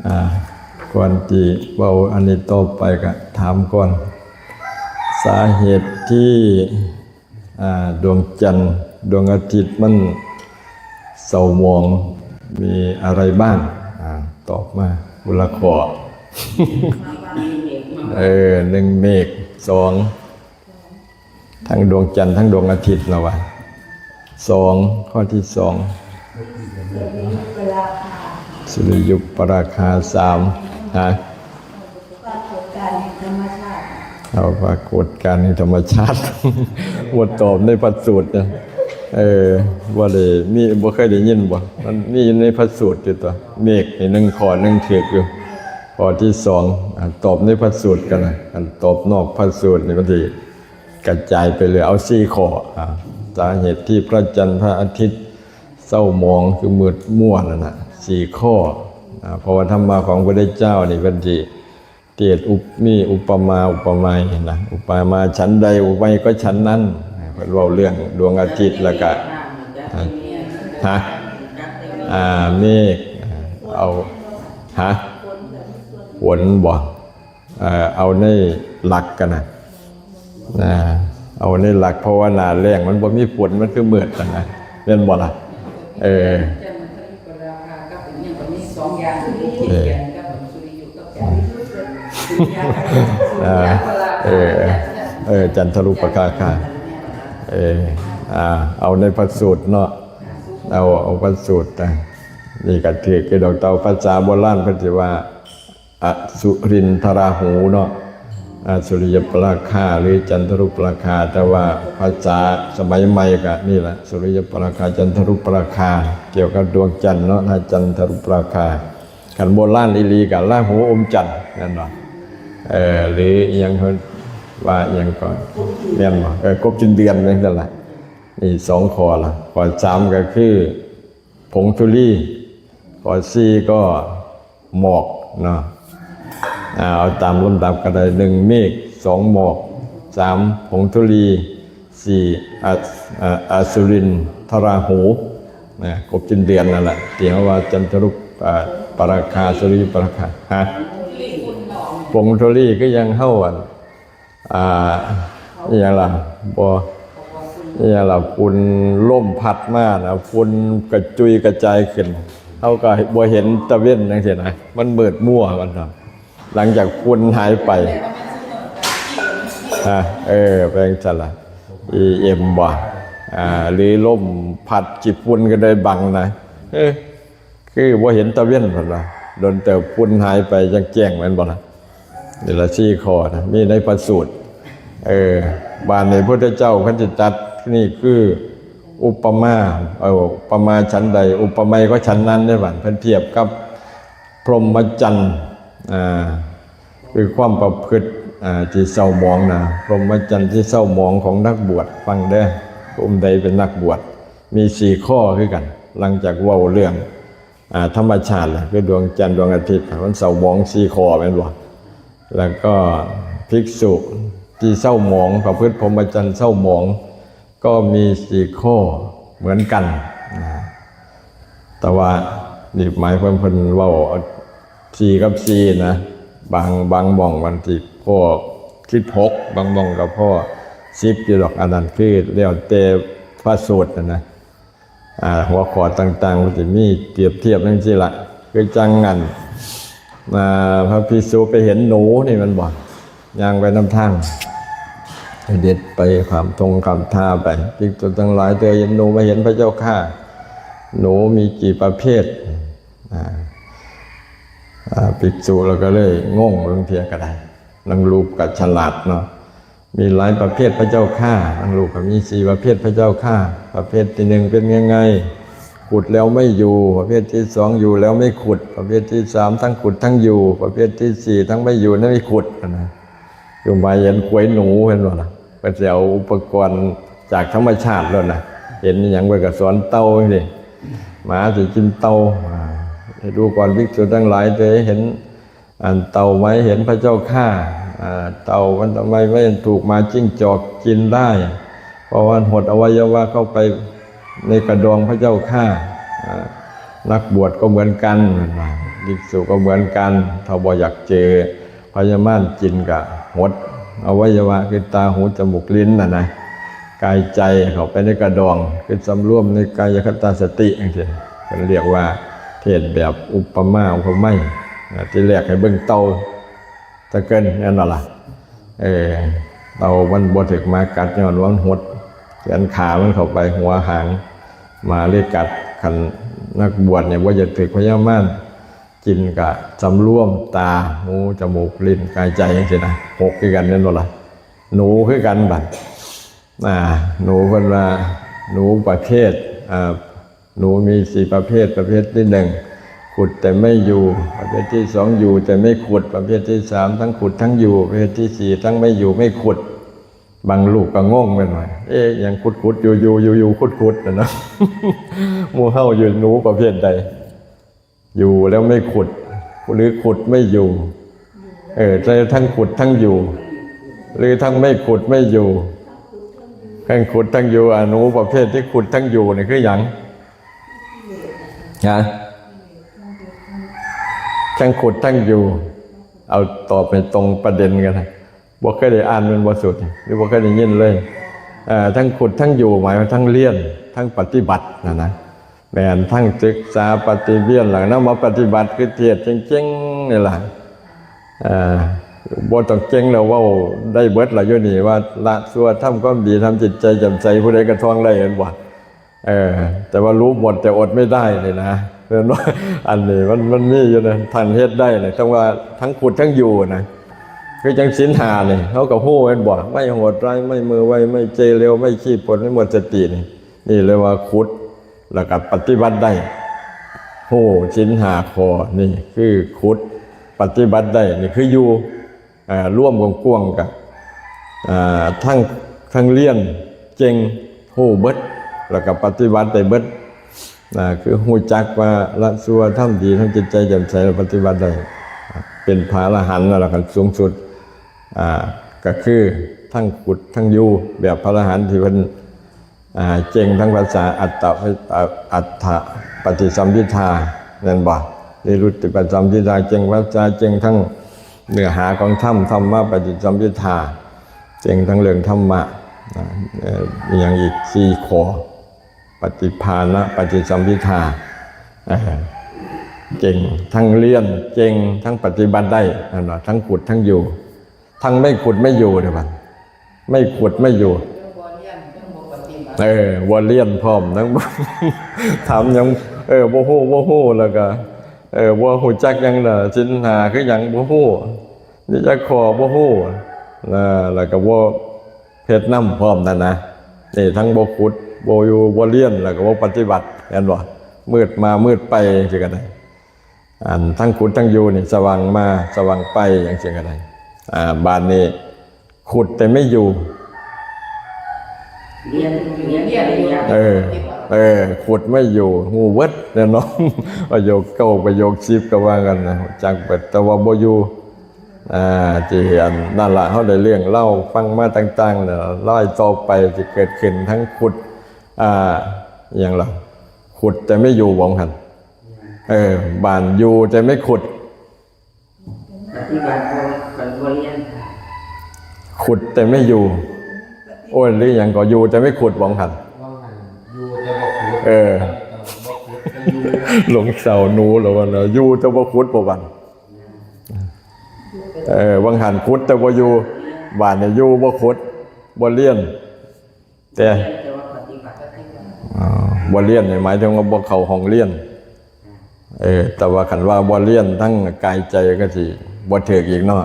ອ່າ ກ່ອນທີ່ເວົ້າອັນນີ້ຕໍ່ໄປກະຖາມກ່ອນ ສາເຫດທີ່ ອ່າ ດວງຈັນ ດວງອາທິດມັນເສົ້າໝອງ ມີອະໄລບ້າງ? ອ່າ ຕອບມາຄົນລະຂໍ້. ເອີ ໜຶ່ງ ເມກ, ສອງ ທັງດວງຈັນທັງດວງອາທິດລະວ່າ. ສອງ ຂໍ້ທີສອງ ສຸລິຍຸປະລາຄາ. ສາມ ຮະ ປາກົດການແຫ່ງທຳມະຊາດ ເອົາປາກົດການແຫ່ງທຳມະຊາດ ບໍ່ຕອບໃນພະສູດນະ. ເອີ ບໍ່ໄດ້ມີ ບໍ່ເຄີຍໄດ້ຍິນບໍ່? ມັນມີຢູ່ໃນພະສູດຢູ່ຕົວະ ເມກນີ້ໜຶ່ງຂໍ້ໜຶ່ງຖືກຢູ່. ຂໍ້ທີສອງ ອາ ຕອບໃນພະສູດກັນນະ ຄັນຕອບນອກພະສູດນີ້ມັນຊິ ກະຈາຍໄປເລີຍ ເອົາສີ່ຂໍ້. ອາ ສາເຫດທີ່ພະຈັນພະອາທິດເສົ້າໝອງ ຄືມືດມົວນັ້ນນະ ສີ່ຂໍ້. ອາ ເພາະວ່າທຳມະຂອງພະພຸດທະເຈົ້ານີ້ເພິ່ນຊິເທດອຸບ ມີອຸປະມາອຸປະໄມນະ ອຸປະມາສັນໃດ ອຸປະໄມກໍສັນນັ້ນ. ເພິ່ນເວົ້າເລື່ອງດວງອາທິດ ແລ້ວກະ ຮະ ອາ ເມກ ເອົາ ຮະ ຝົນບໍ? ເອີ ເອົາໃນຫຼັກກັນນະ ນະ ເອົາໃນຫຼັກ ເພາະວ່າໜ້າແລ້ງມັນບໍ່ມີຝົນ ມັນຄືມືດຫັ້ນນະ ແມ່ນບໍ່ລະ? ເອີ ເອີ ເອີ ເອີ ຈັນທະລຸປະຄາຄາ ເອີ ເອົາໃນພະສູດເນາະ ເອົາ ເອົາພະສູດນະ ນີ້ກະຖືກຢູ່ດອກ ແຕ່ວ່າພາສາໂບລານເພິ່ນຊິວ່າ ອະສຸລິນທະລາຫູເນາະ ອະສຸລິຍະປະລາຄາ ຫຼື ຈັນທະລຸປະລາຄາ. ແຕ່ວ່າພາສາສະໄໝໃໝ່ກະນີ້ລະ ສຸລິຍະປະລາຄາ ຈັນທະລຸປະລາຄາ ກ່ຽວກັບດວງຈັນເນາະ ນະ ຈັນທະລຸປະລາຄາ. ຄັນໂບລານອີ່ຫຼີກະລາຫູອົມຈັນ ແມ່ນບໍ່? ເອີ ຫຼື ອີ່ຫຍັງເພິ່ນວ່າອີ່ຫຍັງກໍ ແມ່ນບໍ່? ເອີ ກົບກິນເດືອນ ຈັ່ງຊັ້ນລະ. ນີ້ສອງຂໍ້ລະ. ຂໍ້ສາມກະຄື ຜົງທຸລີ ຂໍ້ສີ່ກໍໝອກເນາະ. ອາ ເອົາຕາມລຳດັບກໍໄດ້ ໜຶ່ງ ເມກ, ສອງ ໝອກ, ສາມ ຜົງທຸລີ, ສີ່ ອາ ອາ ອະສຸລິນທະລາຫູນະ ກົບກິນເດືອນນັ້ນລະ ທີ່ເຮົາວ່າຈັນທະລຸ ອາ ປະລາຄາ ສຸລິຍະປະລາຄາ. ຮະ ຜົງທຸລີຄືຫຍັງເຮົາ ອັນ ອ່າ ອີ່ຫຍັງລະ ບໍ່ ອີ່ຫຍັງລະ ຝຸ່ນລົມພັດມານະ ຝຸ່ນກະຈຸຍກະຈາຍຂຶ້ນ ເຮົາກໍບໍ່ເຫັນຕາເວັນຈັ່ງຊີ້ນະ ມັນມືດມົວວ່າຊັ້ນ. ຫຼັງຈາກຝຸ່ນຫາຍໄປ ອາ ເອີ ເປັນຈັ່ງຊັ້ນລະ ອີເອັມ ບໍ່ ອາ ຫຼືລົມພັດຂີ້ຝຸ່ນກໍໄດ້ບັງນະ ເອີ ຄືບໍ່ເຫັນຕາເວັນ ເພິ່ນວ່າ ດົນເຕີບຝຸ່ນຫາຍໄປຈັ່ງແຈ້ງ ແມ່ນບໍ່ລະ? ນີ້ລະສີ່ຂໍ້ນະ ມີໃນພະສູດ. ເອີ ບາດນີ້ພຸດທະເຈົ້າເພິ່ນຊິຕັດ ນີ້ຄືອຸປະມາ ເອີ ອຸປະມາສັນໃດ ອຸປະໄມກໍສັນນັ້ນເດ້. ບາດເພິ່ນທຽບກັບພົມມະຈັນ ອ່າ ຄືຄວາມປະພຶດ ອ່າ ທີ່ເສົ້າໝອງນະ ພົມມະຈັນທີ່ເສົ້າໝອງຂອງນັກບວດ. ຟັງເດີ້ ຜູ້ໃດເປັນນັກບວດ ມີສີ່ຂໍ້ຄືກັນ. ຫຼັງຈາກເວົ້າເລື່ອງ ອ່າ ທຳມະຊາດລະ ຄືດວງຈັນ ດວງອາທິດ ມັນເສົ້າໝອງສີ່ຂໍ້ແມ່ນບໍ່? ແລ້ວກໍພິກສຸທີ່ເສົ້າໝອງ ປະພຶດພົມມະຈັນເສົ້າໝອງ ກໍມີສີ່ຂໍ້ເໝືອນກັນນະ ແຕ່ວ່ານີ້ໝາຍຄວາມເພິ່ນເວົ້າສີ່ກັບສີ່ນະ ບາງ ບາງໝ່ອງມັນຊິຂໍ້ສິບຫົກ ບາງໝ່ອງກໍຂໍ້ສິບຢູ່ດອກ. ອັນນັ້ນຄືແລ້ວແຕ່ພະສູດຫັ້ນນະ. ອ່າ ຫົວຂໍ້ຕ່າງໆ ມັນຊິມີປຽບທຽບຈັ່ງຊີ້ລະ ຄືຈັ່ງອັນ ອ່າ ພະພິກສຸໄປເຫັນໜູນີ້ແມ່ນບໍ່? ຍ່າງໄປນຳທາງ ສະເດັດໄປຂ້າມທົ່ງຂ້າມທ່າໄປ ພິກສຸທັງຫຼາຍເຕີເຫັນໜູ ມາເຫັນພະເຈົ້າຂ້າ ໜູມີກີ່ປະເພດ? ອ່າ ອ່າ ພິກສຸລະກໍເລີຍງົງ ບາງເທື່ອກໍໄດ້ ນາງຮູບກໍສະຫຼາດເນາະ. ມີຫຼາຍປະເພດພະເຈົ້າຂ້າ ນາງລູກກໍມີສີ່ປະເພດພະເຈົ້າຂ້າ. ປະເພດທີໜຶ່ງເປັນຍັງໄງ? ຂຸດແລ້ວໄມ່ຢູ່. ປະເພດທີສອງຢູ່ແລ້ວໄມ່ຂຸດ. ປະເພດທີສາມທັງຂຸດທັງຢູ່. ປະເພດທີສີ່ທັງໄມ່ຢູ່ແລະໄມ່ຂຸດ ຫັ້ນນະ. ຄືໝາຍເຫັນຂວາຍໜູ ເຫັນບໍ່ລະ? ເພິ່ນຊິເອົາອຸປະກອນຈາກທຳມະຊາດໂລດນະ. ເຫັນອີ່ຫຍັງເພິ່ນກໍສອນເຕົ່າຈັ່ງຊີ້ ໝາຊິກິນເຕົ່າ. ອ່າ ໃຫ້ດູກ່ອນ ພິກສຸທັງຫຼາຍ ເຕີເຫັນ ອັນເຕົ່າໄໝເຫັນພະເຈົ້າຂ້າ ອ່າ ເຕົ່າມັນທຳໄມໄວ້ຖືກໝາຈິ້ງຈອກກິນໄດ້ ເພາະວ່າມັນຫົດອະໄວຍະວະເຂົ້າໄປໃນກະດອງພະເຈົ້າຂ້າ. ອ່າ ນັກບວດກໍເໝືອນກັນ ເພິ່ນວ່າ ພິກສຸກໍເໝືອນກັນ ຖ້າບໍ່ຢາກເຈີພະຍາມານກິນກະຫົດອະໄວຍະວະ ຄືຕາ ຫູ ຈະມູກ ລີ້ນ ຫັ້ນນະ ກາຍໃຈເຂົ້າໄປໃນກະດອງ ຄືສຳລວມໃນກາຍະຄະຕາສະຕິ ຈັ່ງຊີ້ ເພິ່ນລຽກວ່າເທດແບບອຸປະມາອຸປະໄມ. ອາ ທີແລກໃຫ້ເບິ່ງເຕົ່າ ຕະເກີນແມ່ນບໍ່ລະ? ເອີ ເຕົ່າມັນບໍ່ຖືກໝາກັດ ຍ້ອນວ່າມັນຫົດແຂນຂາມັນເຂົ້າໄປ ຫົວຫາງໝາເລີຍກັດ. ຄັນນັກບວດນີ້ບໍ່ຢາກຖືກພະຍາມານກິນ ກະສຳລວມຕາ ຫູ ຈະມູກ ລີ້ນ ກາຍໃຈ ຈັ່ງຊີ້ນະ. ຫົກຄືກັນແມ່ນບໍ່ລະ? ໜູຄືກັນບັດ ອາ ໜູ ເພິ່ນວ່າໜູປະເພດ ອາ ໜູມີສີ່ປະເພດ ປະເພດທີໜຶ່ງ ຂຸດແຕ່ໄມ່ຢູ່ ປະເພດທີສອງ ຢູ່ແຕ່ໄມ່ຂຸດ ປະເພດທີສາມ ທັງຂຸດທັງຢູ່ ປະເພດທີສີ່ ທັງໄມ່ຢູ່ໄມ່ຂຸດ. ບາງລູກກໍງົງແມ່ນວ່າ ເອະ ຫຍັງຂຸດໆຢູ່ໆ ຢູ່ໆຂຸດໆ ຫັ້ນນະ. ໝູ່ເຮົາຢູ່ໜູປະເພດໃດ? ຢູ່ແລ້ວໄມ່ຂຸດ ຫຼືຂຸດໄມ່ຢູ່? ເອີ ແຕ່ທັງຂຸດທັງຢູ່ ຫຼືທັງໄມ່ຂຸດໄມ່ຢູ່? ທັງຂຸດທັງຢູ່ ອາ ໜູປະເພດທີ່ຂຸດທັງຢູ່ນີ້ຄືຫຍັງ? ຮະ? ທັງຂຸດທັງຢູ່ ເອົາຕອບໃຫ້ຕົງປະເດັນກັນນະ. ບໍ່ເຄີຍໄດ້ອ່ານແມ່ນບໍ່ສູດ ຫຼືບໍ່ເຄີຍໄດ້ຍິນເລີຍ? ເອີ ທັງຂຸດທັງຢູ່ ໝາຍວ່າທັງຮຽນ ທັງປະຕິບັດຫັ້ນນະ. ແມ່ນ ທັງສຶກສາປະຕິວຽນ ແລ້ວນຳມາປະຕິບັດ ຄືເທດເກັ່ງໆນີ້ລະ. ເອີ ບໍ່ຕ້ອງເກັ່ງແລ້ວ ເວົ້າໄດ້ເບິດລະຢູ່ນີ້ ວ່າລະຊົ່ວທຳຄວາມດີ ທຳຈິດໃຈແຈ່ມໃສ ຜູ້ໃດກໍທ່ອງໄດ້ແມ່ນບໍ່? ເອີ ແຕ່ວ່າ ຮູ້ໝົດແຕ່ອົດໄມ່ໄດ້ ນີ້ນະ ແມ່ນບໍ່? ອັນນີ້ມັນ ມັນມີຢູ່ນະ ທ່ານເຮັດໄດ້ນະ ທັງວ່າທັງຂຸດທັງຢູ່ນະ. ຄືຈັ່ງສິນຫ້ານີ້ ເຮົາກໍຮູ້ແມ່ນບໍ່? ໄມ່ໂຫດຮ້າຍ ໄມ່ມືໄວ ໄມ່ເຈ້ເລວ ໄມ່ຂີ້ປົນ ໄມ່ໝົດສະຕິນີ້ ນີ້ເອີ້ນວ່າຂຸດ ແລ້ວກໍປະຕິບັດໄດ້. ຮູ້ສິນຫ້າຂໍ້ ນີ້ຄືຂຸດ ປະຕິບັດໄດ້ ນີ້ຄືຢູ່. ເອີ ລວມກວ້າງໆ ກະ ເອີ ທັງ ທັງຮຽນເກັ່ງ ຮູ້ເບິດ ແລ້ວກະປະຕິບັດໄດ້ເບິດ. ເອີ ຄືຮູ້ຈັກວ່າລະຊົ່ວທຳດີ ທຳຈິດໃຈແຈ່ມໃສ ແລ້ວປະຕິບັດໄດ້ ເປັນພະອະລະຫັນແລ້ວ ຂັ້ນສູງສຸດ ອາ ກໍຄືທັງຂຸດທັງຢູ່ ແບບພະອະລະຫັນທີ່ເພິ່ນ ອ່າ ເກັ່ງທັງພາສາອັດຕະ ອັດ ອັດຖະປະຕິສຳພິທາ ແມ່ນບໍ່? ນິລຸດຕິປະຕິສຳພິທາ ເກັ່ງພາສາ ເກັ່ງທັງເນື້ອຫາຂອງທຳ ທຳມະປະຕິສຳພິທາ ເກັ່ງທັງເລື່ອງທຳມະ ນະ ເອີ ມີຫຍັງອີກ ສີ່ຂໍ້ ປະຕິພານະປະຕິສຳພິທາ ເອີ ເກັ່ງທັງຮຽນ ເກັ່ງທັງປະຕິບັດໄດ້ ແມ່ນບໍ່? ທັງຂຸດທັງຢູ່ ທັງໄມ່ຂຸດໄມ່ຢູ່ເດ້ບັດ ໄມ່ຂຸດໄມ່ຢູ່ ເອີ ບໍ່ຮຽນພ້ອມ ທັງ ຖາມຫຍັງ ເອີ ບໍ່ຮູ້ ບໍ່ຮູ້ ແລ້ວກະ ເອີ ບໍ່ຮູ້ຈັກຫຍັງນະ ສິນຫ້າຄືຫຍັງ ບໍ່ຮູ້ ມີຈັກຂໍ້ ບໍ່ຮູ້ ແລ້ວກະບໍ່ເຮັດນຳພ້ອມນັ້ນນະ ນີ້ທັງບໍ່ຂຸດ ບໍ່ຢູ່ ບໍ່ຮຽນ ແລ້ວກະບໍ່ປະຕິບັດ ແມ່ນບໍ່? ມືດມາມືດໄປ ຈັ່ງຊີ້ກໍໄດ້. ອັນທັງຂຸດທັງຢູ່ນີ້ ສະຫວ່າງມາສະຫວ່າງໄປ ຈັ່ງຊີ້ກໍໄດ້. ອາ ບາດນີ້ຂຸດແຕ່ໄມ່ຢູ່ ຮຽນ ຮຽນ ຮຽນ ເອີ ເອີ ຂຸດໄມ່ຢູ່ ຮູ້ເບິດແນ່ນອນ ປະໂຫຍກເກົ້າ ປະໂຫຍກສິບ ກໍວ່າກັນນະ ຮູ້ຈັກເບິດ ແຕ່ວ່າບໍ່ຢູ່ ອາ ທີ່ອັນນັ້ນລະ ເຮົາໄດ້ເລື່ອງລາວຟັງມາຕ່າງໆ ແລ້ວລາຍຕໍ່ໄປທີ່ເກີດຂຶ້ນທັງຂຸດ ອາ ອີ່ຫຍັງລະ ຂຸດແຕ່ໄມ່ຢູ່ ວ່າຊັ້ນ ເອີ ບ້ານຢູ່ແຕ່ໄມ່ຂຸດ ປະຕິບັດບໍ່ ບໍ່ຮຽນ ຂຸດແຕ່ໄມ່ຢູ່ ໂອ້ຍ ຫຼືຫຍັງກໍ ຢູ່ແຕ່ໄມ່ຂຸດ ວ່າຊັ້ນ ວ່າຊັ້ນ ຢູ່ແຕ່ບໍ່ຂຸດ ເອີ ບໍ່ຂຸດກໍຢູ່ ຫຼົງເສົາໜູແລ້ວວ່ານະ ຢູ່ແຕ່ບໍ່ຂຸດ ບໍ່ບັນ ເອີ ວ່າຫັ້ນ ຂຸດແຕ່ບໍ່ຢູ່ ບາດນີ້ຢູ່ບໍ່ຂຸດ ບໍ່ຮຽນ ແຕ່ ແຕ່ວ່າປະຕິບັດ ອໍ ບໍ່ຮຽນນີ້ໝາຍເຖິງວ່າບໍ່ເຂົ້າຫ້ອງຮຽນ ເອີ ແຕ່ວ່າຄັນວ່າບໍ່ຮຽນທັງກາຍໃຈກໍຊິບໍ່ຖືກອີກເນາະ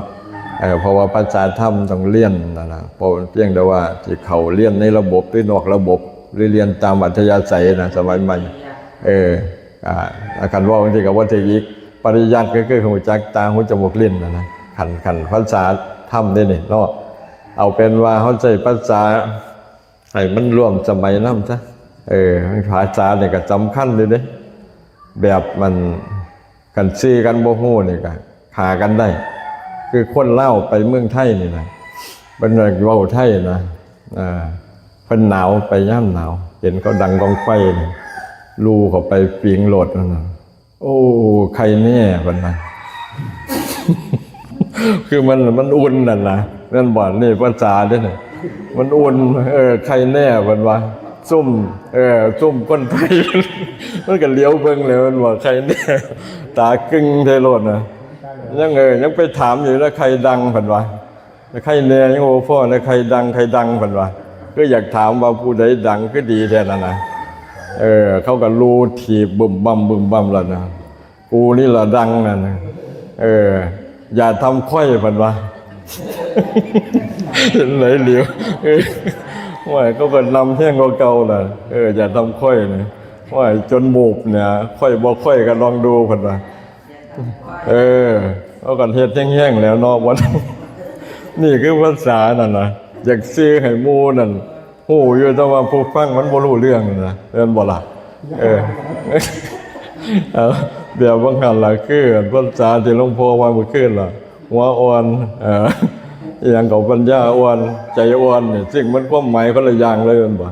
ເອີ ເພາະວ່າພາສາທຳຕ້ອງຮຽນຫັ້ນນະ ເພາະພຽງແຕ່ວ່າຊິເຂົ້າຮຽນໃນລະບົບ ຫຼື ນອກລະບົບ ຫຼື ຮຽນຕາມອັດທະຍາໄສນະ ສະໄໝໃໝ່ ເອີ ອາ ຄັນເວົ້າຈັ່ງຊີ້ກໍບໍ່ຖືກອີກ ປະລິຍັດກໍຄືຮູ້ຈັກຕາ ຫູ ຈະມູກ ລີ້ນຫັ້ນນະ ຄັນ ຄັນພາສາທຳເດ້ນີ້ເນາະ ເອົາເປັນວ່າເຮົາໃຊ້ພາສາ ໃຫ້ມັນຮ່ວມສະໄໝນຳຊະ ເອີ ພາສານີ້ກໍສຳຄັນຢູ່ເດ້ ແບບມັນ ຄັນຊື່ກັນບໍ່ຮູ້ນີ້ກໍຂ້າກັນໄດ້ ຄືຄົນລາວໄປເມືອງໄທນີ້ນະ ເພິ່ນເວົ້າໄທນະ ເອີ ເພິ່ນໜາວ ໄປຍາມໜາວ ເຫັນເຂົາດັງກອງໄຟນີ້ ລູ່ເຂົ້າໄປປິງໂລດນັ້ນນະ ໂອ້ ໄຄແນ່ ເພິ່ນວ່າ ຄືມັນ ມັນອຸ່ນນັ້ນນະ ແມ່ນບໍ່? ນີ້ພາສາເດ້ນີ້ ມັນອຸ່ນ ເອີ ໄຄແນ່ ເພິ່ນວ່າ ຊຸມ ເອີ ຊຸມຄົນໄທ ມັນກໍຫຼຽວເບິ່ງແລ້ວ ແມ່ນບໍ່? ໄຄແນ່ ຕາກຶ່ງໃສ່ໂລດນະ ຍັງ ເອີ ຍັງໄປຖາມຢູ່ລະ ໄຄດັງ ເພິ່ນວ່າ ໄຄແນ່ຍັງບໍ່ພໍນະ ໄຄດັງ ໄຄດັງ ເພິ່ນວ່າ ຄືຢາກຖາມວ່າຜູ້ໃດດັງຄືດີແທ້ນັ້ນນະ ເອີ ເຂົາກໍລູດຖີບບຶມບຳບຶມບຳແລ້ວນະ ກູນີ້ລະດັງນັ້ນນະ ເອີ ຢ່າທຳຂ້ອຍ ເພິ່ນວ່າ ເຫັນໄຫຼຫຼຽວ ເອີ ໂອ້ຍ ເຂົາກໍນຳແຮງກວ່າເກົ່າລະ ເອີ ຢ່າທຳຂ້ອຍນະ ໂອ້ຍ ຈົນມູບເນຍ ຂ້ອຍບໍ່ຂ້ອຍກໍລອງດູ ເພິ່ນວ່າ ເອີ ເຂົາກໍເຮັດແຮງໆແລ້ວເນາະ ບໍ່ ນີ້ຄືພາສານັ້ນນະ ຢາກສື່ໃຫ້ໝູ່ນັ້ນ ຮູ້ຢູ່ ແຕ່ວ່າຜູ້ຟັງມັນບໍ່ຮູ້ເລື່ອງນະ ແມ່ນບໍ່ລະ? ເອີ ເອົາ ແບບວ່າງຫັ້ນລະ ຄືພາສາທີ່ຫຼວງພໍ່ວ່າມື້ຄືນລະ ຫົວອ່ອນ ເອີ ອີ່ຫຍັງກໍປັນຍາອ່ອນ ໃຈອ່ອນນີ້ ຊຶ່ງມັນຄວາມໝາຍຄົນລະຢ່າງເລີຍ ແມ່ນບໍ່?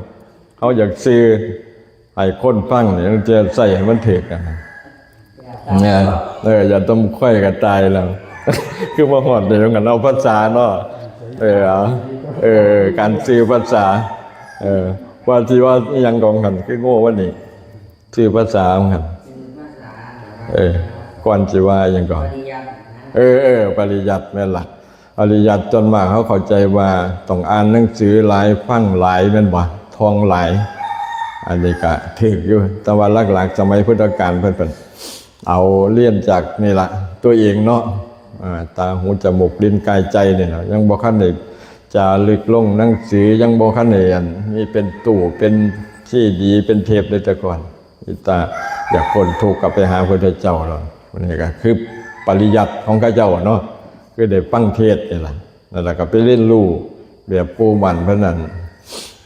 ເຮົາຢາກສື່ໃຫ້ຄົນຟັງນີ້ ຕ້ອງແຕ່ໃຊ້ໃຫ້ມັນຖືກນະ ເອີ ຢ່າຕ້ອງຂ້ອຍກໍຕາຍແລ້ວ ຄືມາຮອດນີ້ ກັນເອົາພາສາເນາະ ເອີ ເອົາ ເອີ ການສື່ພາສາ ເອີ ວ່າຊິວ່າອີ່ຫຍັງຂອງຫັ້ນ ຄືໂງ່ວະນີ້ ຊື່ພາສາຂອງຫັ້ນ ເອີ ກ່ອນຊິວ່າອີ່ຫຍັງກ່ອນ ເອີ ເອີ ປະລິຍັດ ແມ່ນລະ ປະລິຍັດ ສ່ວນມາກເຮົາເຂົ້າໃຈວ່າຕ້ອງອ່ານໜັງສືຫຼາຍ ຟັງຫຼາຍ ແມ່ນບໍ່? ທ່ອງຫຼາຍ ອັນນີ້ກະຖືກຢູ່ ແຕ່ວ່າຫຼັກໆ ສະໄໝພຸດທະການເພິ່ນ ເພິ່ນເອົາລຽນຈາກນີ້ລະ ຕົວເອງເນາະ ອາ ຕາ ຫູ ຈະມູກ ລີ້ນ ກາຍ ໃຈ ນີ້ລະ ຍັງບໍ່ທັນໄດ້ຈາລຶກລົງໜັງສື ຍັງບໍ່ທັນໄດ້ ອັນ ມີເປັນຕູ້ ເປັນຊີດີ ເປັນເທບເລີຍແຕ່ກ່ອນ ມີແຕ່ຢາກພົ້ນທຸກກໍໄປຫາພະພຸດທະເຈົ້າເນາະ ອັນນີ້ກໍຄືປະລິຍັດຂອງເຂົາເຈົ້າເນາະ ຄືໄດ້ຟັງເທດນີ້ລະ ແລ້ວກໍໄປຮຽນຮູ້ແບບປູ່ໝັ້ນເພິ່ນນັ້ນ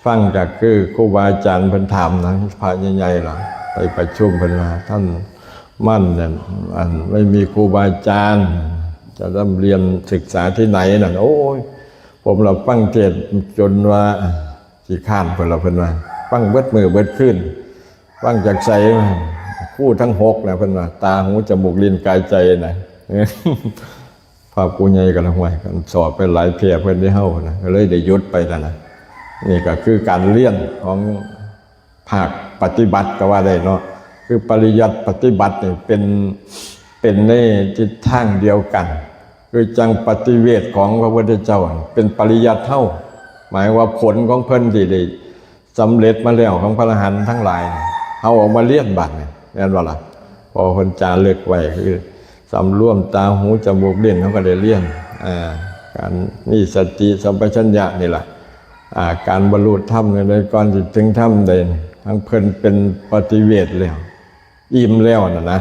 ຟັງຈາກຄືຄູບາອາຈານເພິ່ນຖາມນະ ພະໃຫຍ່ໆລະ ໄປປະຊຸມເພິ່ນວ່າ ທ່ານໝັ້ນນັ້ນ ອັນ ໄມ່ມີຄູບາອາຈານ ຈະຮ່ຳຮຽນສຶກສາທີ່ໄຫນນັ້ນ ໂອ້ຍ ຜົມລະຟັງເທດຈົນວ່າຂີ້ຄ້ານພຸ້ນລະ ເພິ່ນວ່າ ຟັງເບິດມື້ເບິດຄືນ ຟັງຈາກໃສ? ຄູທັງຫົກແຫຼະ ເພິ່ນວ່າ ຕາ ຫູ ຈະມູກ ລີ້ນ ກາຍ ໃຈ ນະ ພະຜູ້ໃຫຍ່ກໍລະ ຫ້ວຍ ຄັນສອບໄປຫຼາຍແພ້ເພິ່ນເດ້ເຮົານະ ກໍເລີຍໄດ້ຢຸດໄປນັ້ນນະ ນີ້ກໍຄືການຮຽນຂອງພາກປະຕິບັດກໍວ່າໄດ້ເນາະ ຄືປະລິຍັດປະຕິບັດນີ້ເປັນ ເປັນໃນທິດທາງດຽວກັນ ຄືຈັ່ງປະຕິເວດຂອງພະພຸດທະເຈົ້າເປັນປະລິຍັດເຮົາ ໝາຍວ່າຜົນຂອງເພິ່ນທີ່ໄດ້ ສຳເລັດມາແລ້ວຂອງພະອະລະຫັນທັງຫຼາຍ ເຮົາເອົາມາຮຽນບາດນີ້ ແມ່ນບໍ່ລະ? ເພາະວ່າເພິ່ນຈາລຶກໄວ້ ຄືສຳລວມຕາ ຫູ ຈະມູກ ລີ້ນ ເຮົາກໍໄດ້ຮຽນ ອ່າ ການມີສະຕິສຳປະຊັນຍະນີ້ລະ ອ່າ ການບັນລຸທຳໃນກ່ອນຊິເຖິງທຳໄດ້ ທັງເພິ່ນເປັນປະຕິເວດແລ້ວ ອີ່ມແລ້ວນັ້ນນະ.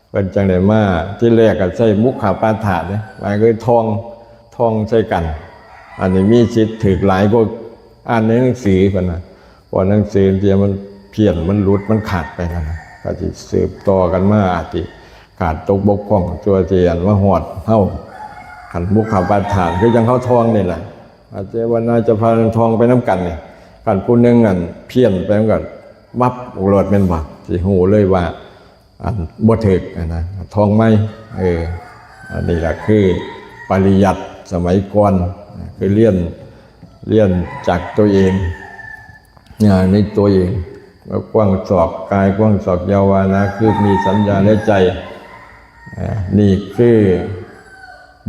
ເພິ່ນຈັ່ງໄດ້ມາ ທີແລກກໍໃຊ້ມຸຂະປາຖະເດ້ ໝາຍຄືທ່ອງ ທ່ອງໃສ່ກັນ ອັນນີ້ມີສິດຖືກຫຼາຍກວ່າອ່ານໃນໜັງສືເພິ່ນນະ ເພາະໜັງສືບາງເທື່ອມັນພຽນ ມັນຫຼຸດ ມັນຂາດໄປນັ້ນນະ ກໍຊິສືບຕໍ່ກັນມາ ອາດຊິຂາດຕົກບົກຜ່ອງ ຊົ່ວຊິອັນມາຮອດເຮົາ ຄັນມຸຂະປາຖະນ ຄືຈັ່ງເຮົາທ່ອງນີ້ລະ ອາເຈວະນາຈະພາທ່ອງໄປນຳກັນນີ້ ຄັນຜູ້ໜຶ່ງອັນພຽນໄປ ມັນກໍວັບອອກໂລດແມ່ນບໍ່? ຊິຮູ້ເລີຍວ່າ ອັນບໍ່ຖືກຫັ້ນນະ ທ່ອງໃໝ່ ເອີ ອັນນີ້ລະຄືປະລິຍັດສະໄໝກ່ອນ ຄືຮຽນ ຮຽນຈາກຕົວເອງ ໃນຕົວເອງ ກວ້າງສອກກາຍ ກວ້າງສອກເຍົາ ວ່ານະ ຄືມີສັນຍາໃນໃຈ ອາ ນີ້ຄື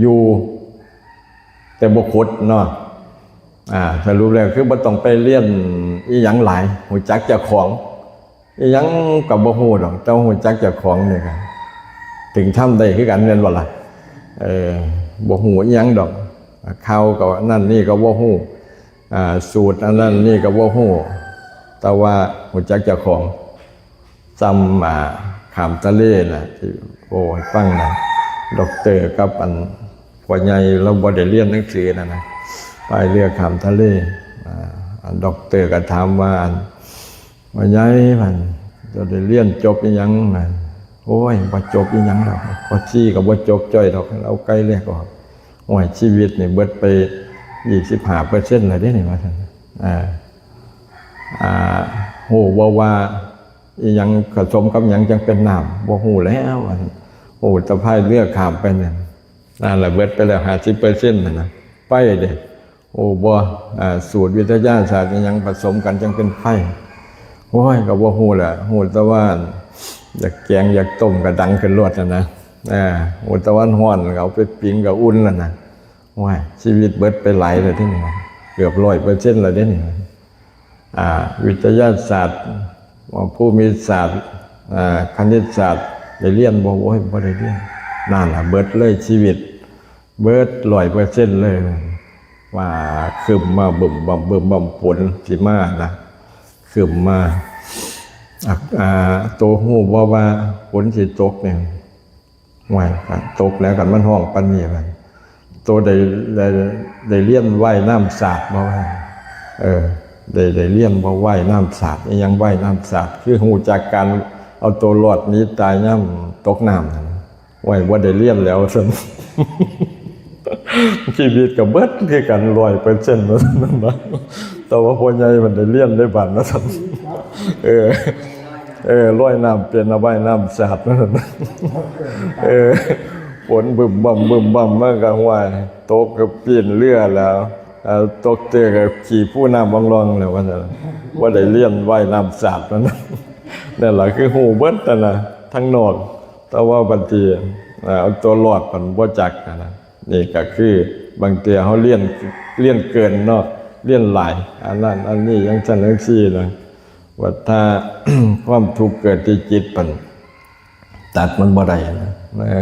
ຢູ່ ແຕ່ບໍ່ຂຸດເນາະ ອາ ສະຫຼຸບແລ້ວຄືບໍ່ຕ້ອງໄປຮຽນອີ່ຫຍັງຫຼາຍ ຮູ້ຈັກເຈົ້າຂອງ ອີ່ຫຍັງກໍບໍ່ຮູ້ດອກ ແຕ່ຮູ້ຈັກເຈົ້າຂອງນີ້ກໍເຖິງທຳໄດ້ຄືກັນແມ່ນບໍ່ລະ? ເອີ ບໍ່ຮູ້ອີ່ຫຍັງດອກ ຂ່າວກໍອັນນັ້ນນີ້ກໍບໍ່ຮູ້ ອາ ສູດອັນນັ້ນນີ້ກໍບໍ່ຮູ້ ແຕ່ວ່າຮູ້ຈັກເຈົ້າຂອງ ສ່ຳ ອາ ຂ້າມທະເລນະ ທີ່ເວົ້າໃຫ້ຟັງນະ ດັອກເຕີກັບອັນ ພໍ່ໃຫຍ່ລາວບໍ່ໄດ້ຮຽນໜັງສືນັ້ນນະ ພາຍເຮືອຂ້າມທະເລ ອາ ອັນດັອກເຕີກໍຖາມວ່າ ອັນ ພໍ່ໃຫຍ່ ເພິ່ນ ເຈົ້າໄດ້ຮຽນຈົບອີ່ຫຍັງ? ໂອ້ຍ ບໍ່ຈົບອີ່ຫຍັງດອກ ປໍຊີກໍບໍ່ຈົບຈ້ອຍດອກ ເອົາໄກແລກອອກ ໂອ້ຍ ຊີວິດນີ້ເບິດໄປ ຊາວຫ້າເປີເຊັນແລ້ວເດ້ນີ້ ວ່າຊັ້ນ ອາ ອາ ຮູ້ບໍ່ວ່າ ອີ່ຫຍັງ ປະສົມກັບຫຍັງຈັ່ງເປັນນ້ຳ ບໍ່ຮູ້ແລ້ວ ອັນ ຮູ້ແຕ່ພາຍເຮືອຂ້າມໄປນັ້ນ ນັ້ນລະເບິດໄປແລ້ວຫ້າສິບເປີເຊັນຫັ້ນນະ ໄຟເດ້ ໂອ້ ບໍ່ ອາ ສູດວິທະຍາສາດອີ່ຫຍັງປະສົມກັນຈັ່ງເປັນໄຟ ໂອ້ຍ ກໍບໍ່ຮູ້ແຫຼະ ຮູ້ແຕ່ວ່າ ອັນ ຢາກແກງຢາກຕົ້ມກໍດັງຂຶ້ນໂລດຫັ້ນນະ ອາ ຮູ້ແຕ່ວ່າມັນຮ້ອນ ກໍເອົາໄປປິງກໍອຸ່ນແລ້ວນະ ໂອ້ຍ ຊີວິດເບິດໄປຫຼາຍແລ້ວເດ້ນີ້ ເກືອບຮ້ອຍເປີເຊັນແລ້ວເດ້ນີ້ ອາ ວິທະຍາສາດ ພູມິສາດ ອາ ຄະນິດສາດ ໄດ້ລຽນບໍ່? ໂອ້ຍ ບໍ່ໄດ້ລຽນ ນັ້ນລະ ເບິດເລີຍຊີວິດ ເບິດຮ້ອຍເປີເຊັນເລີຍ ວ່າຄຶມມາບຶມບຳບຶມບຳ ຝົນຊິມານະ ຄຶມມາ ອາ ໂຕຮູ້ບໍ່ວ່າຝົນຊິຕົກນີ້? ໂອ້ຍ ຕົກແລ້ວ ຄັນມັນຮ້ອງປານນີ້ ໂຕໄດ້ ໄດ້ ໄດ້ລຽນວ່າຍນ້ຳສາດບໍ່? ເອີ ໄດ້ ໄດ້ລຽນບໍ່ວ່າຍນ້ຳສາດ? ອີ່ຫຍັງວ່າຍນ້ຳສາດ? ຄືຮູ້ຈັກການເອົາໂຕລອດໜີຕາຍຍາມຕົກນ້ຳນັ້ນ ໂອ້ຍ ບໍ່ໄດ້ລຽນແລ້ວຊັ້ນ ຊີວິດກໍເບິດຄືກັນຮ້ອຍເປີເຊັນວ່າຊັ້ນ ແຕ່ວ່າພໍ່ໃຫຍ່ມັນໄດ້ລຽນໄດ້ບາດວ່າຊັ້ນ ເອີ ເອີ ລອຍນ້ຳເປັນ ເອົາວ່າຍນ້ຳສາດ ເອີ ຝົນບຶມບຳບຶມບຳ ມັນກໍຫ້ວຍ ຕົກກໍປີ້ນເຮືອແລ້ວ ເອີ ຕົກເຕີກໍຂີ້ຟູນ້ຳອອງລອງແລ້ວ ວ່າຊັ້ນ ບໍ່ໄດ້ລຽນວ່າຍນ້ຳສາດ ນັ້ນລະ ຄືຮູ້ເບິດຫັ້ນນະ ທາງນອກ ແຕ່ວ່າບັດນີ້ ເອີ ເອົາຕົວລອດມັນບໍ່ຈັກຫັ້ນນະ ນີ້ກໍຄືບາງເທື່ອເຮົາລຽນ ລຽນເກີນເນາະ ລຽນຫຼາຍ ອັນນັ້ນອັນນີ້ ຈັ່ງຊັ້ນຈັ່ງຊີ້ນະ ວ່າຖ້າຄວາມທຸກເກີດທີ່ຈິດ ມັນຕັດມັນບໍ່ໄດ້ນະ ເອີ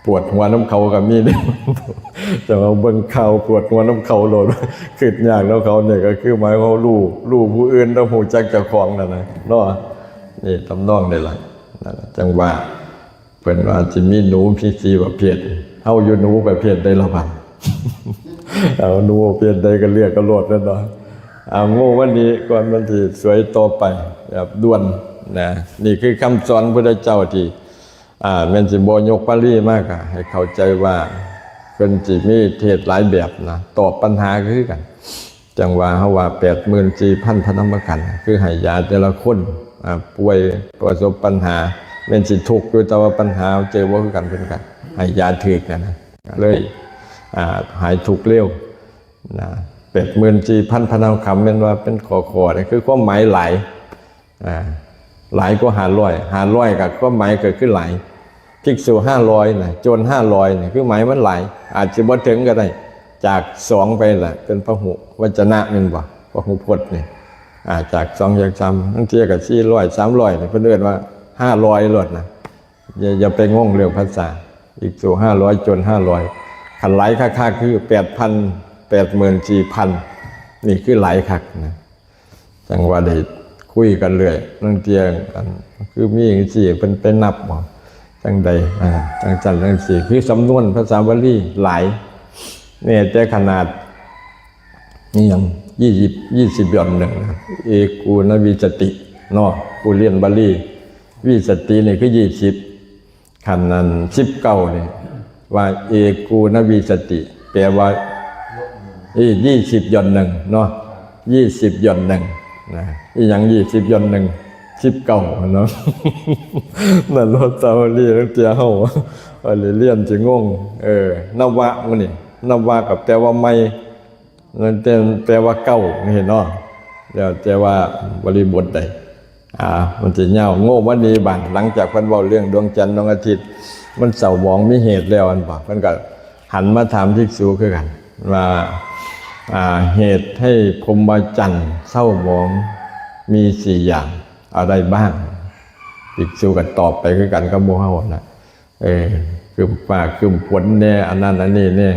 ປວດຫົວນຳເຂົາກໍມີເດ້ ຈະມາເບິ່ງຂ່າວປວດຫົວນຳເຂົາໂລດ ຄິດຍາກນຳເຂົານີ້ ກໍຄືໝາຍຄວາມຮູ້ ຮູ້ຜູ້ອື່ນ ແຕ່ຮູ້ຈັກເຈົ້າຂອງນັ້ນນະເນາະ ນີ້ທຳນອງນີ້ລະ ນັ້ນລະ ຈັ່ງວ່າ ເພິ່ນວ່າຊິມີໜູມີສີ່ປະເພດ ເຮົາຢູ່ໜູປະເພດໃດລະບັດ ເອົາໜູປະເພດໃດກໍເລືອກເອົາໂລດແມ່ນບໍ່? ເອົາ ງູວັນນີ້ກ່ອນມັນຊິສວຍຕໍ່ໄປ ແບບດ່ວນນະ ນີ້ຄືຄຳສອນພຸດທະເຈົ້າທີ່ ອາ ແມ່ນຊິບໍ່ຍົກປາລີມາ ກໍໃຫ້ເຂົ້າໃຈວ່າເພິ່ນຊິມີເທດຫຼາຍແບບນະ ຕອບບັນຫາຄືກັນ. ຈັ່ງວ່າເຮົາວ່າແປດໝື່ນສີ່ພັນພະນຳປະກັນ ຄືໃຫ້ຢາແຕ່ລະຄົນ ອາ ປ່ວຍປະສົບບັນຫາ ແມ່ນຊິທຸກຢູ່ ແຕ່ວ່າບັນຫາເຈີບໍ່ຄືກັນ ເພິ່ນກໍໃຫ້ຢາຖືກຫັ້ນນະ ເລີຍ ອາ ຫາຍທຸກເລັວນະ ແປດໝື່ນສີ່ພັນພະນຳຄຳ ແມ່ນວ່າເປັນຂໍ້ໆ ນີ້ຄືຄວາມໝາຍຫຼາຍ ອາ ຫຼາຍກວ່າຫ້າຮ້ອຍ ຫ້າຮ້ອຍກໍຄວາມໝາຍກໍຄືຫຼາຍ ພິກສຸຫ້າຮ້ອຍນະ ໂຈນຫ້າຮ້ອຍນີ້ ຄືໝາຍມັນຫຼາຍ ອາດຊິບໍ່ເຖິງກໍໄດ້ ຈາກສອງໄປລະ ເປັນພະຫຸວັດຈະນະແມ່ນບໍ່? ພະຫຸພົດນີ້ ອາ ຈາກສອງ ຈາກສາມ ບາງເທື່ອກໍສີ່ຮ້ອຍ ສາມຮ້ອຍນີ້ ເພິ່ນເອີ້ນວ່າຫ້າຮ້ອຍໂລດນະ ຢ່າ ຢ່າໄປງົງເລື່ອງພາສາ ພິກສຸຫ້າຮ້ອຍ ໂຈນຫ້າຮ້ອຍ ຄັນຫຼາຍຄັກໆ ຄືແປດພັນ ແປດໝື່ນສີ່ພັນ ນີ້ຄືຫຼາຍຄັກນະ. ຈັ່ງວ່າໄດ້ຄຸຍກັນເລື້ອຍ ລາງເທື່ອ ອັນ ຄືມີຈັ່ງຊີ້ ເພິ່ນໄປນັບບໍ່ ຈັ່ງໃດ ອາ ຈັ່ງຊັ້ນຈັ່ງຊີ້ ຄືສຳນວນພາສາບາລີຫຼາຍ ແມ້ແຕ່ຂະໜາດ ອີ່ຫຍັງ ຍີ່ສິບ ຍີ່ສິບຢ່ອນໜຶ່ງ ເອກູນະວິສະຕິເນາະ ຜູ້ລຽນບາລີ ວິສະຕິນີ້ຄືຍີ່ສິບ ຄັນນັ້ນສິບເກົ້ານີ້ ວ່າເອກູນະວິສະຕິ ແປວ່າ ອີ ຍີ່ສິບຢ່ອນໜຶ່ງເນາະ ຍີ່ສິບຢ່ອນໜຶ່ງນະ ອີ່ຫຍັງຍີ່ສິບຢ່ອນໜຶ່ງ ສິບເກົ້າເນາະ ນັ້ນໂລດ ສາວລີ ລາງເທື່ອເຮົາ ເອີ ລຽນຊິງົງ ເອີ ນະວະ ມື້ນີ້ ນະວະກໍແປວ່າໃໝ່ ແຕ່ ແປວ່າເກົ່າ ເຫັນເນາະ ແລ້ວແຕ່ວ່າບໍລິບົດໃດ ອາ ມັນຊິຍາວ. ໂງວັນນີ້ບາດ ຫຼັງຈາກເພິ່ນເວົ້າເລື່ອງດວງຈັນດວງອາທິດ ມັນເສົ້າໝອງມີເຫດແລ້ວ ອັນບໍ່ ເພິ່ນກໍຫັນມາຖາມພິກສຸຄືກັນວ່າ ອາ ເຫດໃຫ້ພົມມະຈັນເສົ້າໝອງມີສີ່ຢ່າງ ອະໄລບ້າງ? ພິກສຸກໍຕອບໄປຄືກັນກັບໝູ່ເຮົານະ ເອີ ຄຶ້ມຟ້າຄຶ້ມຝົນແດ່ ອັນນັ້ນອັນນີ້ແດ່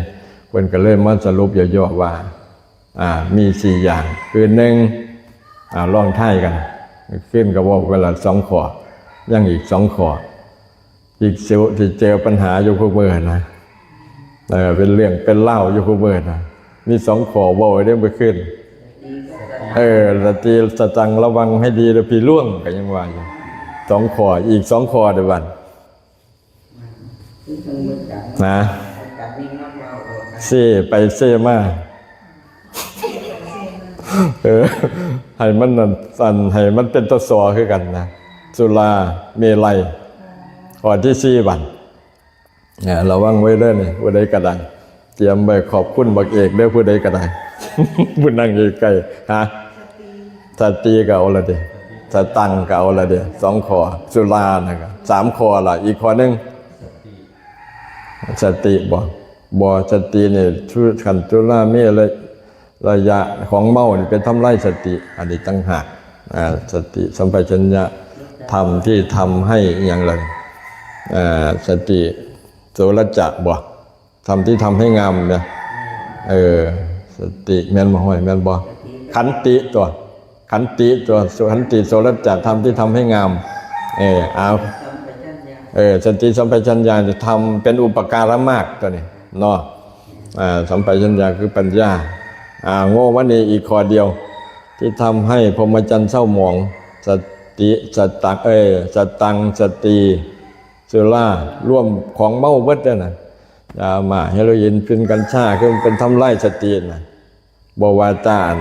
ເພິ່ນກໍເລີຍມາສະຫຼຸບຫຍໍ້ໆວ່າ ອາ ມີສີ່ຢ່າງ ຄືໜຶ່ງ ອາ ລອງທາຍກັນ ຄືນກໍເວົ້າໄປລະສອງຂໍ້ ຍັງອີກສອງຂໍ້ ອີກຊິ ຊິເຈີບັນຫາຢູ່ຄູ່ມື້ນະ ເອີ ເປັນເລື່ອງເປັນລາວຢູ່ຄູ່ມື້ນະ ມີສອງຂໍ້ເວົ້າໄວ້ເດ້ມື້ຄືນ ເອີ ສະຕິສະຕັງ ລະວັງໃຫ້ດີເດີພີ່ຫຼວງ ກໍຍັງວ່າຢູ່ ສອງຂໍ້ ອີກສອງຂໍ້ເດີບັດ ນະ ເຊໄປເຊມາ ເອີ ໃຫ້ມັນນັ້ນ ອັນ ໃຫ້ມັນເປັນຕະສໍຄືກັນນະ ສຸລາເມໄລ. ຂໍ້ທີສີ່ບັດ ອ່າ ລະວັງໄວ້ເດີນີ້ ຜູ້ໃດກໍໄດ້ ຕຽມໄວ້ຂອບຄຸນບັກເອກເດີ ຜູ້ໃດກໍໄດ້ ຜູ້ນັ່ງຢູ່ໃກ້. ຮະ? ສະຕິກໍເອົາລະເດ ສະຕັງກໍເອົາລະເດ ສອງຂໍ້. ສຸລານະກໍສາມຂໍ້ລະ ອີກຂໍ້ໜຶ່ງ ສະຕິບໍ? ບໍ່ ສະຕິນີ້ ຄັນສຸລາເມໄລ ໄລຍະຂອງເມົານີ້ໄປທຳລາຍສະຕິ ອັນນີ້ຕ່າງຫາກ. ອ່າ ສະຕິສຳປະຊັນຍະ ທຳທີ່ທຳໃຫ້ອີ່ຫຍັງລະ ອ່າ ສະຕິໂສລະຈະບໍ? ທຳທີ່ທຳໃຫ້ງາມນະ ເອີ ສະຕິແມ່ນບໍ່? ຫ້ອຍ ແມ່ນບໍ່? ຂັນຕິຕົວະ ຂັນຕິຕົວະ ຂັນຕິໂສລະຈະ ທຳທີ່ທຳໃຫ້ງາມ. ເອີ ເອົາ ເອີ ສະຕິສຳປະຊັນຍະ ທຳເປັນອຸປະກາລະມາກຕົວນີ້ເນາະ. ອ່າ ສຳປະຊັນຍະຄືປັນຍາ. ອ່າ ໂງ່ມານີ້ອີກຂໍ້ດຽວ ທີ່ທຳໃຫ້ພົມມະຈັນເສົ້າໝອງ ສະຕິ ສະຕັງ ເອີ ສະຕັງ ສະຕີ ສຸລາ ລວມຂອງເມົາເບິດເດ້ນະ ຢາໝ້າ ເຮໂຣອິນ ຝິ່ນ ກັນຊາ ຄືມັນເປັນທຳລາຍສະຕິນະ. ບໍ່ວ່າແຕ່ອັນ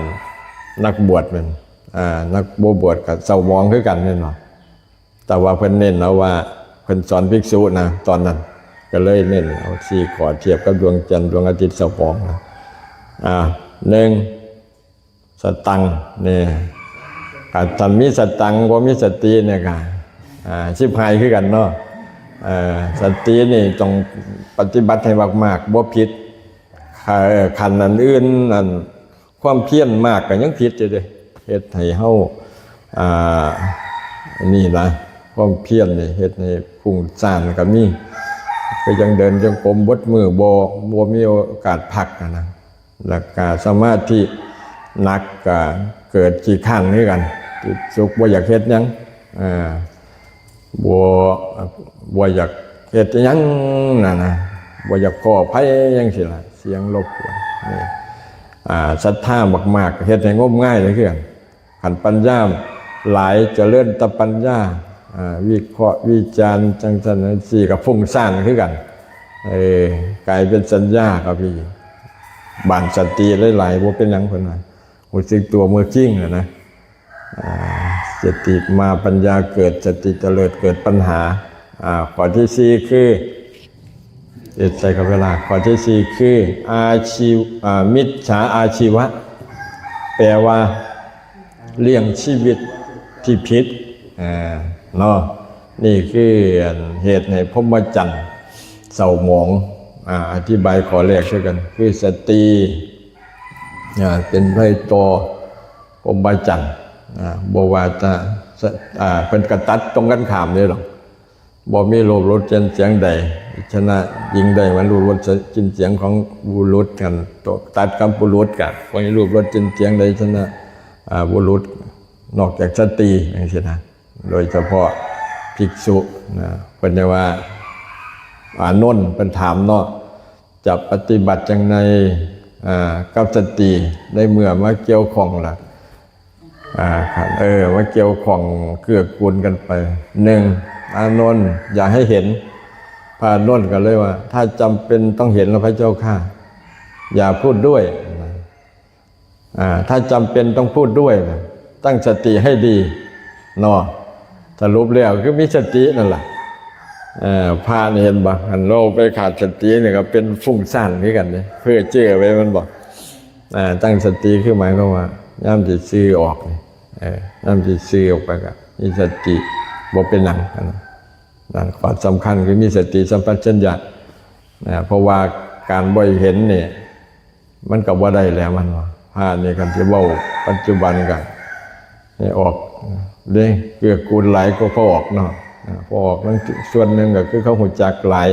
ນັກບວດແມ່ນ ອ່າ ນັກບໍ່ບວດກໍເສົ້າໝອງຄືກັນແມ່ນບໍ່? ແຕ່ວ່າເພິ່ນເນັ້ນເອົາວ່າ ເພິ່ນສອນພິກສຸນະຕອນນັ້ນ ກໍເລີຍເນັ້ນເອົາສີ່ຂໍ້ ທຽບກັບດວງຈັນ ດວງອາທິດ ເສົ້າໝອງນະ. ອ່າ ໜຶ່ງ ສະຕັງນີ້ ກະ ຖ້າມີສະຕັງ ບໍ່ມີສະຕິນີ້ກະ ອ່າ ຊິບຫາຍຄືກັນເນາະ. ເອີ ສະຕິນີ້ຕ້ອງປະຕິບັດໃຫ້ມາກໆ ບໍ່ຜິດ. ເອີ ຂັ້ນອັນອື່ນ ອັນ ຄວາມພຽນມາກກໍຍັງຜິດຢູ່ເດ້ ເຮັດໃຫ້ເຮົາ ອ່າ ນີ້ນະ ຄວາມພຽນນີ້ເຮັດໃຫ້ຟຸ້ງສ້ານກໍມີ ຄືຈັ່ງເດີນຈົງກົມເບິດມື້ ບໍ່ ບໍ່ມີໂອກາດພັກຫັ້ນນະ. ແລ້ວກະສະມາທິໜັກກະເກີດຂີ້ຄ້ານຄືກັນ ຕິດສຸກ ບໍ່ຢາກເຮັດຫຍັງ ອ່າ ບໍ່ ບໍ່ຢາກເຮັດຫຍັງນັ້ນນະ ບໍ່ຢາກພໍ້ໃຜຈັ່ງຊີ້ລະ ສຽງລົບກວນນີ້. ອ່າ ສັດທາມາກໆ ເຮັດໃຫ້ງົມງາຍເລີຍຄືກັນ. ຄັນປັນຍາຫຼາຍ ຈະເລີນແຕ່ປັນຍາ ອ່າ ວິເຄາະວິຈານ ຈັ່ງຊັ້ນຈັ່ງຊີ້ ກໍຟຸ້ງສ້ານຄືກັນ. ເອີ ກາຍເປັນສັນຍາກັບອີກ ບານສະຕິຫຼາຍໆ ບໍ່ເປັນຫຍັງ ເພິ່ນວ່າ ຮູ້ສຶກຕົວເມື່ອກີ້ນະນະ. ອ່າ ສະຕິມາປັນຍາເກີດ ສະຕິຈະເລີດເກີດປັນຫາ. ອ່າ ຂໍ້ທີສີ່ຄື ເຮັດໃສ່ກັບເວລາ ຂໍ້ທີສີ່ຄື ອາຊີ ອ່າ ມິດສາອາຊີວະ ແປວ່າລ້ຽງຊີວິດທີ່ຜິດ ອ່າ ເນາະ. ນີ້ຄືອັນເຮັດໃຫ້ພົມມະຈັນເສົ້າໝອງ. ອ່າ ອະທິບາຍຂໍ້ແລກຄືກັນ ຄືສະຕິ ອ່າ ເປັນໄພຕໍ່ ພົມມະຈັນ ອ່າ ບໍ່ວ່າຈະ ສະ ອ່າ ເພິ່ນກະຕັດຕົງກັນຂ້າມເດ້ດອກ ບໍ່ມີຮູບລົດກິ່ນສຽງໃດ ຊະນະຍິງໄດ້ ມັນຮູບລົດ ສະ ກິ່ນສຽງຂອງບຸລຸດກັນ ຕະ ຕັດກັບບຸລຸດກະ ບໍ່ມີຮູບລົດກິ່ນສຽງໃດ ຊະນະ ອ່າ ບຸລຸດ ນອກຈາກສະຕີ ຈັ່ງຊີ້ນະ. ໂດຍສະເພາະພິກສຸນະ ເພິ່ນຈະວ່າ ອານົນ ເພິ່ນຖາມເນາະ ຈະປະຕິບັດຈັ່ງໃດ ອ່າ ກັບສະຕີ ໃນເມື່ອມາກ່ຽວຂ້ອງລະ ອ່າ ຄັນ ເອີ ມາກ່ຽວຂ້ອງເກື້ອກູນກັນໄປ. ໜຶ່ງ ອານົນ ຢ່າໃຫ້ເຫັນ. ພະອານົນກໍເລີຍວ່າ ຖ້າຈຳเป็นต้องเห็นแล้วพระเจ้าข้า อย่าพูดด้วย อ่า ถ้าจำเป็นต้องพูดด้วยนะ ตั้งสติให้ดีเนาะ สรุปแล้วคือมีสตินั่นล่ะ เอ่อ พระนี่เห็นบ่ คันเฮาไปขาดสตินี่ก็เป็นฟุ้งซ่านคือกันเด้ เพ้อเจ้อไปแม่นบ่ อ่า ตั้งสติคือหมายความว่ายามที่สื่อออกนี่ เออ ยามที่สื่อออกไปก็มีสติ บ่เป็นหยัง อันนั้น นั่น ข้อสำคัญคือมีสติสัมปชัญญะนะ เพราะว่าการบ่เห็นนี่ มันก็บ่ได้แล้ว มันว่า พระนี่คันสิเว้าปัจจุบันก็ให้ออกเด้ เกื้อกูลหลายกว่าพอออกเนาะ พอออกนั่นส่วนหนึ่งก็คือเขาฮู้จักหลาย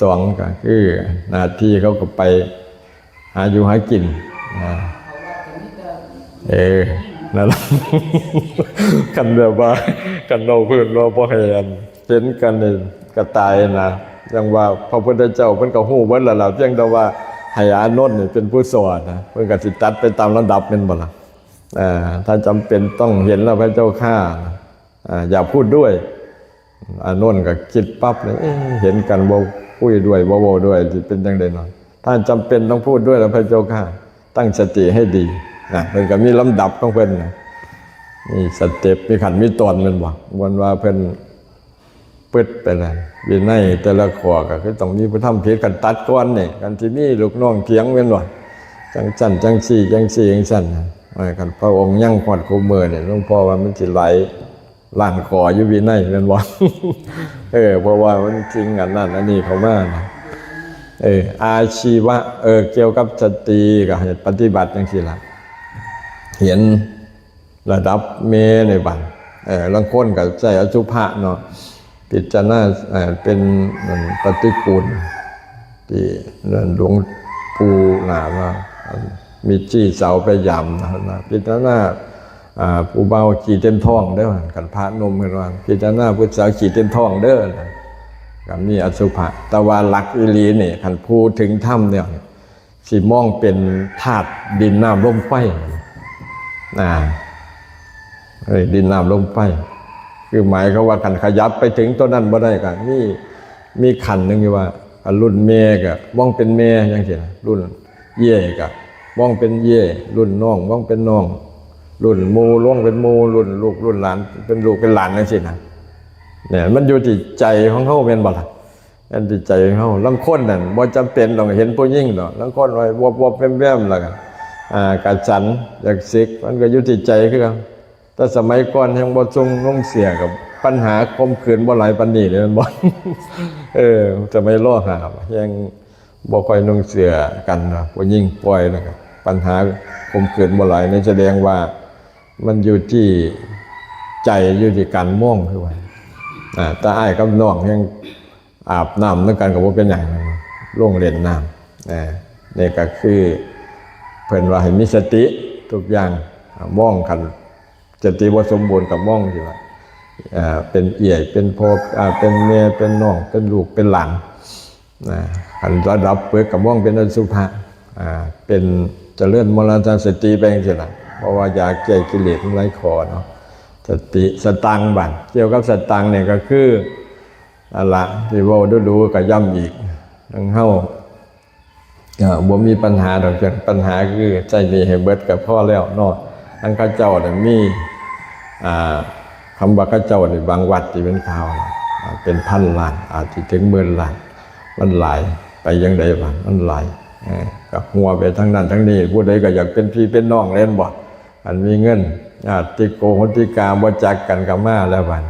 สองก็คือหน้าที่เขาก็ไปหาอยู่หากินนะ เออ นั่นล่ะ คันแบบว่า คันเว้าพื้นว่าบ่ให้อัน เห็นกันนี่ก็ตายนะ จั่งว่าพระพุทธเจ้าเพิ่นก็ฮู้เบิดแล้วล่ะ เพียงแต่ว่าให้อานนท์นี่เป็นผู้สอนนะ เพิ่นก็สิตัดไปตามลำดับแม่นบ่ล่ะ เอ่อ ถ้าจำเป็นต้องเห็นแล้วพระเจ้าข้า อ่า อย่าพูดด้วย อานนท์ก็คิดปั๊บเลย เอ๊ะ เห็นกันบ่คุยด้วย บ่เว้าด้วย สิเป็นจั่งใดเนาะ ถ้าจำเป็นต้องพูดด้วยแล้วพระเจ้าข้า ตั้งสติให้ดีนะ เพิ่นก็มีลำดับของเพิ่นนะ ມີສະເຕັບ ມີຂັ້ນມີຕອນແມ່ນບໍ່? ບໍ່ແມ່ນວ່າເພິ່ນປຶດໄປແລ້ວ. ວິໄນແຕ່ລະຂໍ້ກໍຄືຕ້ອງມີຜູ້ທຳຜິດ ຄັນຕັດກ່ອນນີ້ ຄັນຊິມີລູກນ້ອງຖຽງແມ່ນບໍ່? ຈັ່ງຊັ້ນຈັ່ງຊີ້ ຈັ່ງຊີ້ຈັ່ງຊັ້ນນະ. ເອີ ຄັນພະອົງຍັງຮອດຄູ່ມື້ນີ້ ຫຼວງພໍ່ວ່າມັນຊິຫຼາຍລ້ານຂໍ້ຢູ່ວິໄນແມ່ນບໍ່? ເອີ ເພາະວ່າມັນສິ່ງອັນນັ້ນອັນນີ້ເຂົ້າມານະ. ເອີ ອາຊີວະ ເອີ ກ່ຽວກັບສະຕີກໍໃຫ້ປະຕິບັດຈັ່ງຊີ້ລະ ເຫັນ ລະດັບແມ່ໃນບັດ ເອີ ລາງຄົນກໍໃຊ້ອະສຸພະເນາະ ພິຈາລະນາ ເອີ ເປັນ ເປັນປະຕິກູນ ທີ່ນັ້ນ ຫຼວງປູ່ໜ້າວ່າ ມີຊີ້ສາວໄປຢາມນະ ພິຈາລະນາ ອ່າ ຜູ້ບ່າວຂີ້ເຕັມທ້ອງເດີ້ ຄັນພະໜຸ່ມເພິ່ນວ່າ ພິຈາລະນາຜູ້ສາວຂີ້ເຕັມທ້ອງເດີ້ ກໍມີອະສຸພະ. ແຕ່ວ່າຫຼັກອີ່ຫຼີນີ້ ຄັນຜູ້ເຖິງທຳແລ້ວ ຊິມອງເປັນທາດດິນນ້ຳລົມໄຟ ນາ ເອີ ດິນນ້ຳລົມໄຟ ຄືໝາຍຄວາມວ່າ ຄັນຂະຫຍັບໄປເຖິງຕົວນັ້ນບໍ່ໄດ້ ກໍມີ ມີຂັ້ນໜຶ່ງຢູ່ວ່າ ອາ ລຸ້ນແມ່ກໍມອງເປັນແມ່ ຈັ່ງຊີ້ນະ ລຸ້ນເອື້ອຍກໍມອງເປັນເອື້ອຍ ລຸ້ນນ້ອງມອງເປັນນ້ອງ ລຸ້ນໝູ່ມອງເປັນໝູ່ ລຸ້ນລູກລຸ້ນຫຼານເປັນລູກເປັນຫຼານ ຈັ່ງຊີ້ນະ. ແມ່ນ ມັນຢູ່ທີ່ໃຈຂອງເຮົາແມ່ນບໍ່ລະ? ອັນທີ່ໃຈເຮົາ ລາງຄົນນັ້ນບໍ່ຈຳເປັນຕ້ອງເຫັນຜູ້ຍິງດອກ ລາງຄົນວ່າວອບໆແວມໆ ແລ້ວກໍ ອ່າ ກະສັນຢາກເຊັກ ມັນກໍຢູ່ທີ່ໃຈຄືກັນ. ແຕ່ສະໄໝກ່ອນຍັງບໍ່ຊົງນຸ່ງເສື້ອ ກັບບັນຫາຂົ່ມຂືນບໍ່ຫຼາຍປານນີ້ເດ້ ແມ່ນບໍ່? ເອີ ສະໄໝ ລ.ຫ້າ ຍັງບໍ່ຄ່ອຍນຸ່ງເສື້ອກັນເນາະ ຜູ້ຍິງປ່ອຍ ແລ້ວກໍບັນຫາຂົ່ມຂືນບໍ່ຫຼາຍ ນັ້ນສະແດງວ່າມັນຢູ່ທີ່ໃຈ ຢູ່ທີ່ການມອງ ຄືວ່າ ອ່າ ຕາອ້າຍກັບນ້ອງຍັງ ອາບນ້ຳນຳກັນກໍບໍ່ເປັນຫຍັງ ລົງເລ່ນນ້ຳ ເອີ ນີ້ກໍຄືເພິ່ນວ່າໃຫ້ມີສະຕິທຸກຢ່າງ ອາ ມອງ ຄັນສະຕິບໍ່ສົມບູນກໍມອງຊິວ່າ ເປັນເອື້ອຍ ເປັນພໍ່ ເປັນແມ່ ເປັນນ້ອງ ເປັນລູກ ເປັນຫຼານ ນະ ຄັນລະດັບປຶກກໍມອງເປັນອະສຸພະ ເປັນຈະເລີນມະລະນະສະຕິໄປຈັ່ງຊີ້ລະ ເພາະວ່າຢາແກ້ກິເລດມັນຫຼາຍຂໍ້ເນາະ ສະຕິ ສະຕັງ ບາດ ກ່ຽວກັບສະຕັງນີ້ກໍຄື ນັ້ນລະ ທີ່ເວົ້າດູໆກໍຢ້ຳອີກ ທັງເຮົາກໍບໍ່ມີປັນຫາດອກ ຈັ່ງ ປັນຫາຄືໃຊ້ໜີ້ໃຫ້ເບິດກໍພໍແລ້ວເນາະ. ທັງເຂົາເຈົ້ານັ້ນມີ ອ່າ ຄຳວ່າເຂົາເຈົ້ານີ້ ບາງວັດທີ່ເປັນຂ່າວນະ ອ່າ ເປັນພັນລ້ານ ອາດຊິເຖິງໝື່ນລ້ານ ມັນຫຼາຍ ໄປຈັ່ງໃດວະ ມັນຫຼາຍ ເອີ ກໍຫົວໄປທາງນັ້ນທາງນີ້ ຜູ້ໃດກໍຢາກເປັນພີ່ເປັນນ້ອງແມ່ນບໍ່? ອັນມີເງິນ ຍາດຕິໂກໂຫຕິກາ ບໍ່ຈັກກັນກໍມາແລ້ວບັດ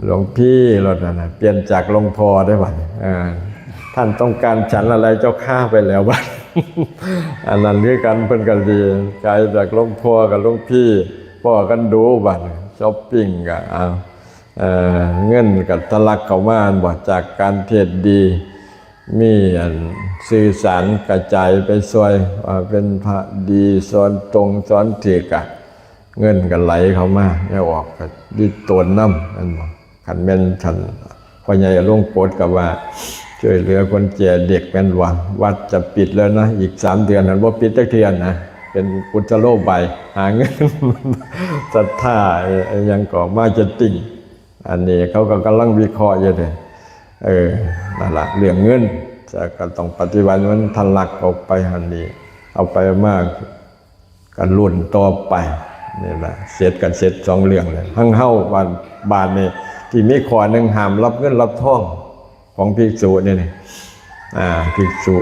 ຫຼວງພີ່ໂລດນັ້ນນະ ປ່ຽນຈາກຫຼວງພໍ່ໄດ້ບັດ ເອີ ທ່ານຕ້ອງການສັນອະໄລເຈົ້າຂ້າ ໄປແລ້ວບັດ ອັນນັ້ນຄືກັນ ເພິ່ນກໍຊິກາຍຈາກຫຼວງພໍ່ກັບຫຼວງພີ່ ພໍ້ກັນດູບັດ ຊັອບປິງກໍເອົາ ເອີ ເງິນກໍທະລັກເຂົ້າມາ ແມ່ນບໍ່ ຈາກການເທດດີ ມີອັນສື່ສານກະຈາຍໄປຊ່ວຍ ວ່າເປັນພະດີ ສອນຕົງສອນຖືກ ກະເງິນກະໄຫຼເຂົ້າມາ ແນວອອກກະດິດໂຕນນຳ ແມ່ນບໍ່? ຄັນແມ່ນທ່ານພໍ່ໃຫຍ່ອະລົງກົດກະວ່າ ຊ່ວຍເຫຼືອຄົນແກ່ເດັກ ແມ່ນບໍ່? ວັດຈະປິດແລ້ວນະ ອີກສາມເດືອນຫັ້ນ ບໍ່ປິດຈັກເທື່ອນະ ເປັນກຸດສະໂລບາຍຫາເງິນ ສັດທາ ອີຫຍັງກໍມາເກັດຕິງ ອັນນີ້ເຂົາກໍກຳລັງວິເຄາະຢູ່ເດ້ ເອີ ນັ້ນລະ ເລື່ອງເງິນ ແຕ່ກໍຕ້ອງປະຕິບັດ ມັນທະລັກອອກໄປຫັ້ນນີ້ ເອົາໄປເອົາມາກໍລຸ້ນຕໍ່ໄປ ນີ້ລະ ເສັດກໍເສັດສອງເລື່ອງເລີຍ ທັງເຮົາ ບາດ ບາດນີ້ທີ່ມີຂໍ້ໜຶ່ງ ຫ້າມຮັບເງິນຮັບທອງ ຂອງພິກສຸນີ້ ນີ້ ອ່າ ພິກສຸ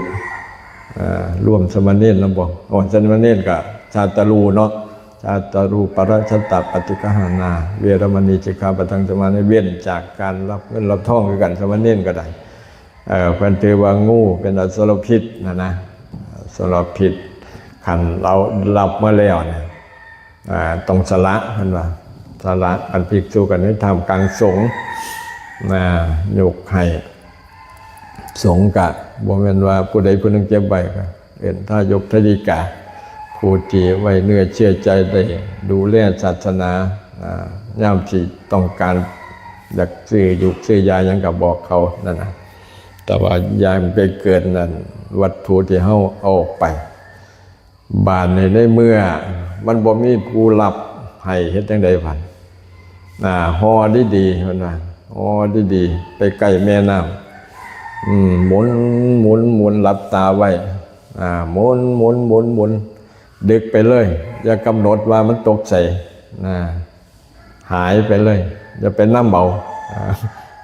ອ່າ ລວມສາມະເນນນຳບໍ່? ໂອ້ ສາມະເນນກໍຊາຕະຣູເນາະ ຊາຕະຣູປະຣະຊະຕະປະຕິກະຫານາ ເວລະມະນີສິກຂາປະທັງສະມາເນນ ເວັ້ນຈາກການຮັບເງິນຮັບທອງຄືກັນ ສາມະເນນກໍໄດ້ ເອີ ເພິ່ນຖືວ່າງູເປັນອະໂສລະພິດຫັ້ນນະ ອະໂສລະພິດ ຄັນເຮົາຮັບມາແລ້ວນີ້ ອ່າ ຕ້ອງສະຫຼະ ເພິ່ນວ່າ ສະຫຼະ ອັນພິກສຸກັນໃນທ່າມກາງສົງ ນະ ຍົກໃຫ້ ສົງກະບໍ່ແມ່ນວ່າຜູ້ໃດຜູ້ໜຶ່ງເກັບໄວ້ ກະເປັນທາຍົກທາຍິກາ ຜູ້ທີ່ໄວ້ເນື້ອເຊື່ອໃຈໄດ້ດູແລສາສະໜາ ອ່າ ຍາມທີ່ຕ້ອງການຢາກຊື້ຢູກຊື້ຢາຫຍັງກະບອກເຂົານັ້ນນະ ແຕ່ວ່າຢ່າໄປເກີນນັ້ນ ວັດຖຸທີ່ເຮົາເອົາອອກໄປ. ບາດນີ້ໃນເມື່ອມັນບໍ່ມີຜູ້ຮັບໃຫ້ ເຮັດຈັ່ງໃດບັດ? ອ່າ ຫໍ່ດີໆ ເພິ່ນວ່າ ຫໍ່ດີໆ ໄປໃກ້ແມ່ນ້ຳ ອືມ ໝູນ ໝູນ ໝູນ ຫຼັບຕາໄວ້ ອ່າ ໝູນ ໝູນ ໝູນ ໝູນ ດຶກໄປເລີຍ ຢ່າກຳນົດວ່າມັນຕົກໃສ ອ່າ ຫາຍໄປເລີຍ ຢ່າໄປນຳເອົາ. ອາ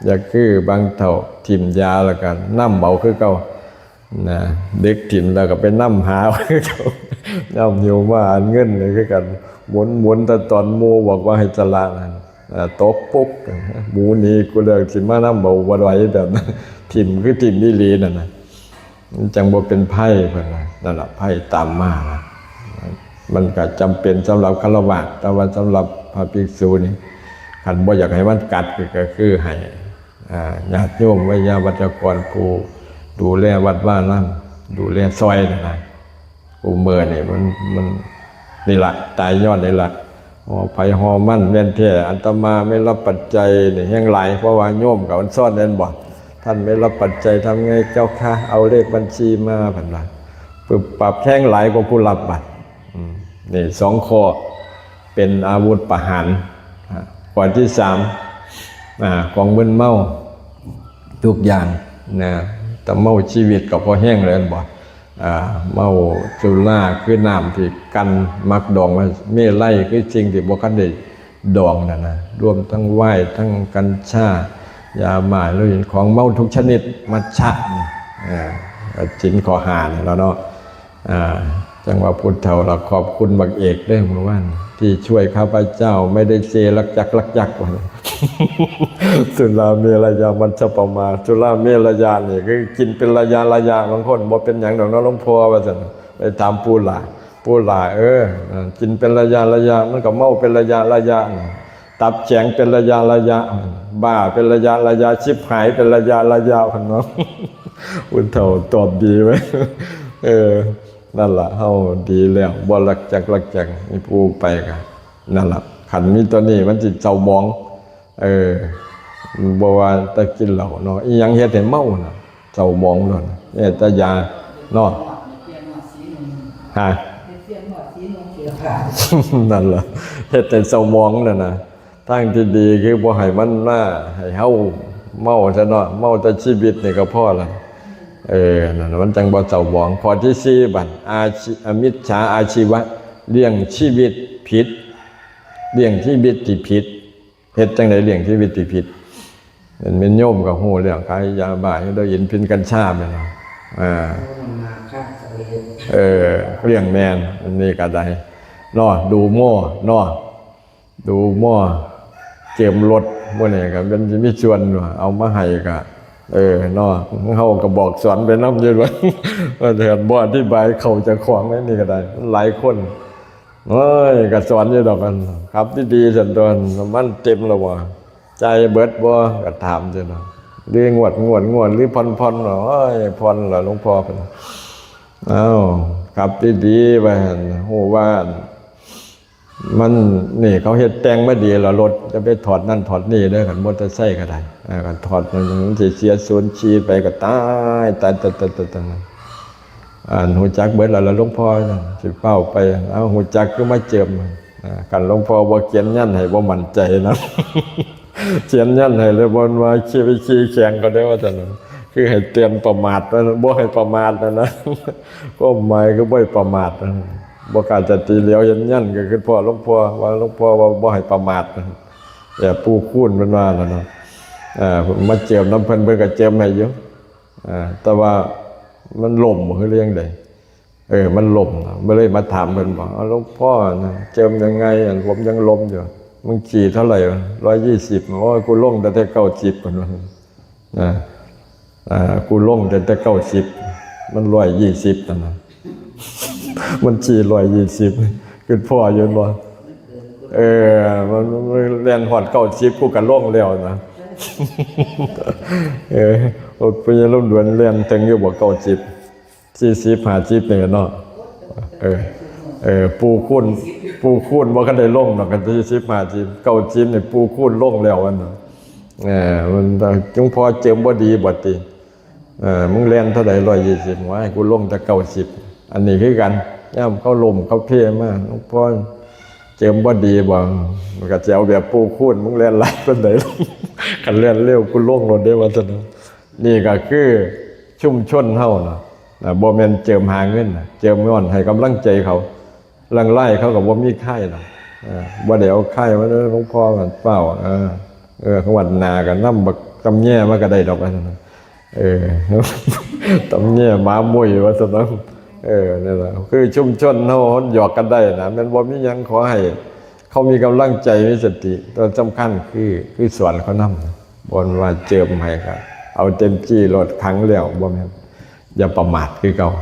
ຢ່າຄືບາງເຖົ້າຖິ້ມຢາແລ້ວກໍນຳເອົາຄືເກົ່ານະ, ເດັກຖິ້ມແລ້ວກໍໄປນຳຫາເອົາຄືເກົ່າ, ນຳຫິວມາອັນເງິນນີ້ຄືກັນ, ໝູນໆ ແຕ່ຕອນໝູ່ບອກວ່າໃຫ້ສະຫຼະນັ້ນ ອາ ຕົກປຸກ, ໝູໜີກູແລ້ວ ຊິມານຳເອົາບໍ່ໄດ້ແບບນັ້ນ, ຖິ້ມຄືຖິ້ມອີ່ຫຼີນັ້ນນະ. ມັນຈັ່ງບໍ່ເປັນໄພ ເພິ່ນວ່າ. ນັ້ນລະ ໄພຕາມມານະ. ມັນກະຈຳເປັນສຳລັບຄະລາວາດ, ແຕ່ວ່າສຳລັບພະພິກສຸນີ້ ຄັນບໍ່ຢາກໃຫ້ມັນກັດ ກໍ ກໍຄືໃຫ້ ອາ ຍາດໂຍມ ໄວຍາວັດຈະກອນ ຜູ້ດູແລວັດວາອາຣາມ ດູແລຊ່ອຍຫັ້ນນະ. ຄູ່ມື້ນີ້ມັນ ມັນ ນີ້ລະ ຕາຍຍ້ອນນີ້ລະ. ຫໍ່ໃຜຫໍ່ມັນແມ່ນແທ້. ອາດຕະມາໄມ່ຮັບປັດໄຈນີ້ແຮງຫຼາຍ, ເພາະວ່າໂຍມກໍມັນສອນແມ່ນບໍ່, ທ່ານໄມ່ຮັບປັດໄຈທຳໄງເຈົ້າຄະ? ເອົາເລກບັນຊີມາ ເພິ່ນວ່າ. ປຶບປັບແຮງຫຼາຍກວ່າຜູ້ຮັບບັດ. ອືມ ນີ້ສອງຂໍ້ ເປັນອາວຸດປະຫານ. ອາ ຂໍ້ທີສາມ ອາ ຂອງມຶນເມົາທຸກຢ່າງນະ, ແຕ່ເມົາຊີວິດກໍພໍແຮງແລ້ວແມ່ນບໍ່? ອາ ເມົາສຸລາຄືນ້ຳທີ່ກັ່ນໝັກດອງໄວ້, ເມໄລຄືສິ່ງທີ່ບໍ່ທັນໄດ້ດອງນັ້ນນະ, ລວມທັງວາຍ ທັງກັນຊາ ຢາໝ້າຍ ຫຼືຂອງເມົາທຸກຊະນິດ, ມັດຊະ ເອີ ສິນຂໍ້ຫ້ານີ້ລະເນາະ. ອາ ຈັ່ງວ່າຜູ້ເຖົ້າລະຂອບຄຸນບັກເອກເດີ້ ມື້ວານທີ່ຊ່ວຍຂ້າພະເຈົ້າ ໄມ່ໄດ້ເຊລັກຈັກລັກຈັກ ວ່າ ສຸລາເມລະຍາມັດຊະປະມາ. ສຸລາເມລະຍານີ້ຄືກິນເປັນໄລຍະໄລຍະ, ບາງຄົນບໍ່ເປັນຫຍັງດອກເນາະ ຫຼວງພໍ່ ວ່າຊັ້ນ. ໄປຖາມປູ່ຫຼ້າ, ປູ່ຫຼ້າເອີຍ ກິນເປັນໄລຍະໄລຍະ ມັນກໍເມົາເປັນໄລຍະໄລຍະ, ຕັບແຂງເປັນໄລຍະໄລຍະ, ບ້າເປັນໄລຍະໄລຍະ, ຊິບຫາຍເປັນໄລຍະໄລຍະ ເພິ່ນເນາະ. ຜູ້ເຖົ້າຕອບດີເວີຍ. ເອີ ນັ້ນລະ ເຮົາດີແລ້ວ ບໍ່ລັກຈັກລັກຈັກ. ມີຜູ້ໄປກະນັ້ນລະ, ຄັນມີຕົວນີ້ມັນຊິເສົ້າໝອງ. ເອີ ບໍ່ວ່າແຕ່ກິນເຫຼົ້າເນາະ, ອີ່ຫຍັງເຮັດໃຫ້ເມົານະ ເສົ້າໝອງໂລດ. ເຮັດແຕ່ຢາເນາະ. ຮະ? ນັ້ນລະ ເຮັດໃຫ້ເສົ້າໝອງນັ້ນນະ. ທາງທີ່ດີຄືບໍ່ໃຫ້ມັນມາໃຫ້ເຮົາເມົາຊະເນາະ, ເມົາແຕ່ຊີວິດນີ້ກໍພໍລະ. ເອີ ນັ້ນ ມັນຈັ່ງບໍ່ເສົ້າໝອງ. ຂໍ້ທີສີ່ບັດ ອາຊີ ອະ ມິດສາອາຊີວະ, ລ້ຽງຊີວິດຜິດ, ລ້ຽງຊີວິດທີ່ຜິດ. ເຮັດຈັ່ງໃດລ້ຽງຊີວິດທີ່ຜິດ? ແມ່ນໂຍມກໍຮູ້ເລື່ອງຂາຍຢາບ້າ ເຮໂຣອິນ ຝິ່ນ ກັນຊາແມ່ນບໍ່? ອ່າ ເອີ ລ້ຽງແມ່ນ ອັນນີ້ກໍໄດ້ເນາະ. ດູໂມເນາະ, ດູໂມ ເຈິມລົດ ໝູ່ນີ້ກໍເປັນຊິມີສ່ວນເອົາມາໃຫ້ກໍ ເອີ ເນາະ. ເຮົາກໍບອກສອນໄປນຳຢູ່ວ່າ ວ່າແຕ່ບໍ່ອະທິບາຍເຂົ້າເຈົ້າຂອງໃນນີ້ກໍໄດ້ ມັນຫຼາຍຄົນ. ໂອ້ຍ ກໍສອນຢູ່ດອກ ອັນ ຂັບດີໆ ຊັ້ນຕົວະ ນ້ຳມັນເຕັມແລ້ວບໍ່? ຈ່າຍເບິດບໍ່? ກໍຖາມຈັ່ງນັ້ນ. ຫຼືງວດ ງວດ ງວດ ຫຼືຜ່ອນໆ? ໂອ້ຍ ຜ່ອນລະ ຫຼວງພໍ່ເພິ່ນ. ເອົ້າ ຂັບດີໆ ວ່າຫັ້ນ ຮູ້ວ່າມັນ ນີ້ ເຂົາເຮັດແຕ່ງມາດີແລ້ວ ລົດ ຢ່າໄປຖອດນັ້ນຖອດນີ້ເດີ້. ຄັນມໍເຕີໄຊກໍໄດ້ ເອີ ຄັນຖອດມັນ ມັນຊິເສຍສູນຂີ່ໄປກໍຕາຍ ຕາຍ ຕາຍ ຕາຍ ຕາຍ. ອັນ ຮູ້ຈັກເບິດແລ້ວລະ ຫຼວງພໍ່ ຊິຟ້າວໄປ. ເອົ້າ ຮູ້ຈັກຄືມາເຈິມ. ອາ ຄັນຫຼວງພໍ່ບໍ່ຂຽນຍັນໃຫ້ ບໍ່ໝັ້ນໃຈນະ. ຂຽນຍັນໃຫ້ແລ້ວ ບໍ່ວ່າຂີ່ ໄປຂີ່ແຂ່ງເຂົາໄດ້ວ່າຊັ້ນ. ຄືໃຫ້ເຕືອນປະໝາດ ບໍ່ໃຫ້ປະໝາດນັ້ນນະ. ຄວາມໝາຍຄືບໍ່ໃຫ້ປະໝາດ. ບໍ່ກ້າຈະຕີຫຼຽວເຫັນຍັນ ກໍຄືພໍ່ ຫຼວງພໍ່ວ່າ ຫຼວງພໍ່ວ່າບໍ່ໃຫ້ປະໝາດ. ແຕ່ປູ່ຄູນເພິ່ນວ່ານັ້ນນະ. ເອີ ມາເຈິມນຳເພິ່ນ ເພິ່ນກໍເຈິມໃຫ້ຢູ່. ເອີ ແຕ່ວ່າມັນລົ້ມ ຫຼືຈັ່ງໃດ? ເອີ ມັນລົ້ມນະ. ກໍເລີຍມາຖາມເພິ່ນວ່າ ເອົາ ຫຼວງພໍ່ນະ ເຈິມຍັງໄງ? ອັນ ຜົມຍັງລົ້ມຢູ່. ມຶງຂີ່ເທົ່າໃດ? ຮ້ອຍຊາວ. ໂອ້ຍ ກູລົງຕັ້ງແຕ່ເກົ້າສິບ ເພິ່ນວ່າ. ນະ ອ່າ ກູລົງຕັ້ງແຕ່ເກົ້າສິບ ມັນຮ້ອຍຊາວນັ້ນນະ. ມັນຂີ່ຮ້ອຍຊາວ ຄິດພໍຢູ່ແມ່ນບໍ່? ເອີ ມັນ ມັນແລ່ນຮອດເກົ້າສິບ ກູກໍລົງແລ້ວນະ. ເອີ ໂອ້ ພະຍາລົມດ່ວນແລ່ນເຖິງຢູ່ບໍ່ ເກົ້າສິບ? ສີ່ສິບ ຫ້າສິບນີ້ເນາະ. ເອີ ເອີ ປູ່ຄູນ ປູ່ຄູນບໍ່ທັນໄດ້ລົງດອກ ຄັນສີ່ສິບ ຫ້າສິບ ເກົ້າສິບນີ້ ປູ່ຄູນລົງແລ້ວ ອັນນັ້ນ. ເອີ ມັນ ຫຼວງພໍ່ເຈິມບໍ່ດີບໍ່ຕິ? ເອີ ມຶງແລ່ນເທົ່າໃດ? ຮ້ອຍຊາວ. ໂອ້ຍ ກູລົງແຕ່ເກົ້າສິບ. ອັນນີ້ຄືກັນ ຍາມເຂົາລົ້ມເຂົາເພມາ ຫຼວງພໍ່ເຈິມບໍ່ດີບໍ່? ມັນກໍຊິເອົາແບບປູ່ຄູນ ມຶງແລ່ນຫຼາຍປານໃດ? ຄັນແລ່ນເລັວ ກູລົງໂລດເດ້ ວ່າຊັ້ນ. ນີ້ກໍຄືຊຸມຊົນເຮົານະ ນະ ບໍ່ແມ່ນເຈິມຫາເງິນນະ ເຈິມຍ້ອນໃຫ້ກຳລັງໃຈເຂົາ. ລາງລາຍເຂົາກໍບໍ່ມີຂາຍດອກ. ເອີ ບໍ່ໄດ້ເອົາໄຂ່ມາເດີ ຫຼວງພໍ່ ມັນຟ້າວ ເອີ ເອີ ງວດໜ້າກໍນຳບັກຕຳແຍມາກໍໄດ້ດອກ ວ່າຊັ້ນ ເອີ ຕຳແຍໝາມຸ້ຍ ວ່າຊັ້ນເນາະ ເອີ ນັ້ນລະ ຄືຊຸມຊົນເຮົາ ເຮົາຫຍອກກັນໄດ້ນະ ແມ່ນບໍ່ມີຫຍັງ ຂໍໃຫ້ເຂົາມີກຳລັງໃຈ ມີສະຕິ ແຕ່ສຳຄັນຄື ຄືສອນເຂົານຳ ບໍ່ແມ່ນວ່າເຈີມໃຫ້ ກໍເອົາເຕັມທີ່ໂລດ ຂັງແລ້ວ ບໍ່ແມ່ນ ຢ່າປະໝາດຄືເກົ່າ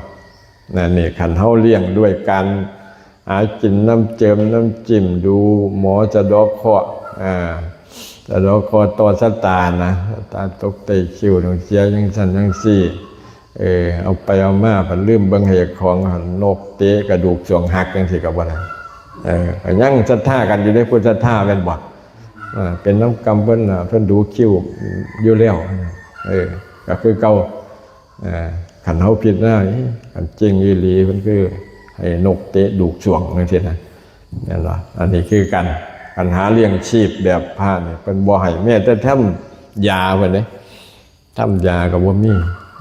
ນັ້ນນີ້ ຄັນເຮົາລ້ຽງດ້ວຍການຫາກິນນຳເຈີມນຳຈິ້ມ ດູໝໍສະເດາະເຄາະ ອາ ສະເດາະເຄາະຕໍ່ຊະຕານະ ຕາຕົກໄຕ້ຄິ້ວ ຕ້ອງເສຍຈັ່ງຊັ້ນຈັ່ງຊີ້ ເອີ ເອົາໄປເອົາມາພັດລືມເບິ່ງໃຫ້ຂອງ ນົກເຕະກະດູກສວງຫັກຈັ່ງຊີ້ກໍບໍ່ໄດ້ ເອີ ກໍຍັງສັດທາກັນຢູ່ເດ້ ຜູ້ສັດທາແມ່ນບໍ່? ເອີ ເປັນນຳກຳເພິ່ນນະ ເພິ່ນດູຄິ້ວຢູ່ແລ້ວ ເອີ ກໍຄືເກົ່າ ເອີ ຄັນເຮົາພິຈາລະນາ ເອີ ຄັນເກັ່ງອີ່ຫຼີ ເພິ່ນຄືໃຫ້ນົກເຕະດູກສວງຈັ່ງຊີ້ນະ ແມ່ນບໍ່? ອັນນີ້ຄືກັນ ຄັນຫາລ້ຽງຊີບແບບພະນີ້ ເພິ່ນບໍ່ໃຫ້ແມ້ແຕ່ທຳຢາເພິ່ນເດ້ ທຳຢາກໍບໍ່ມີ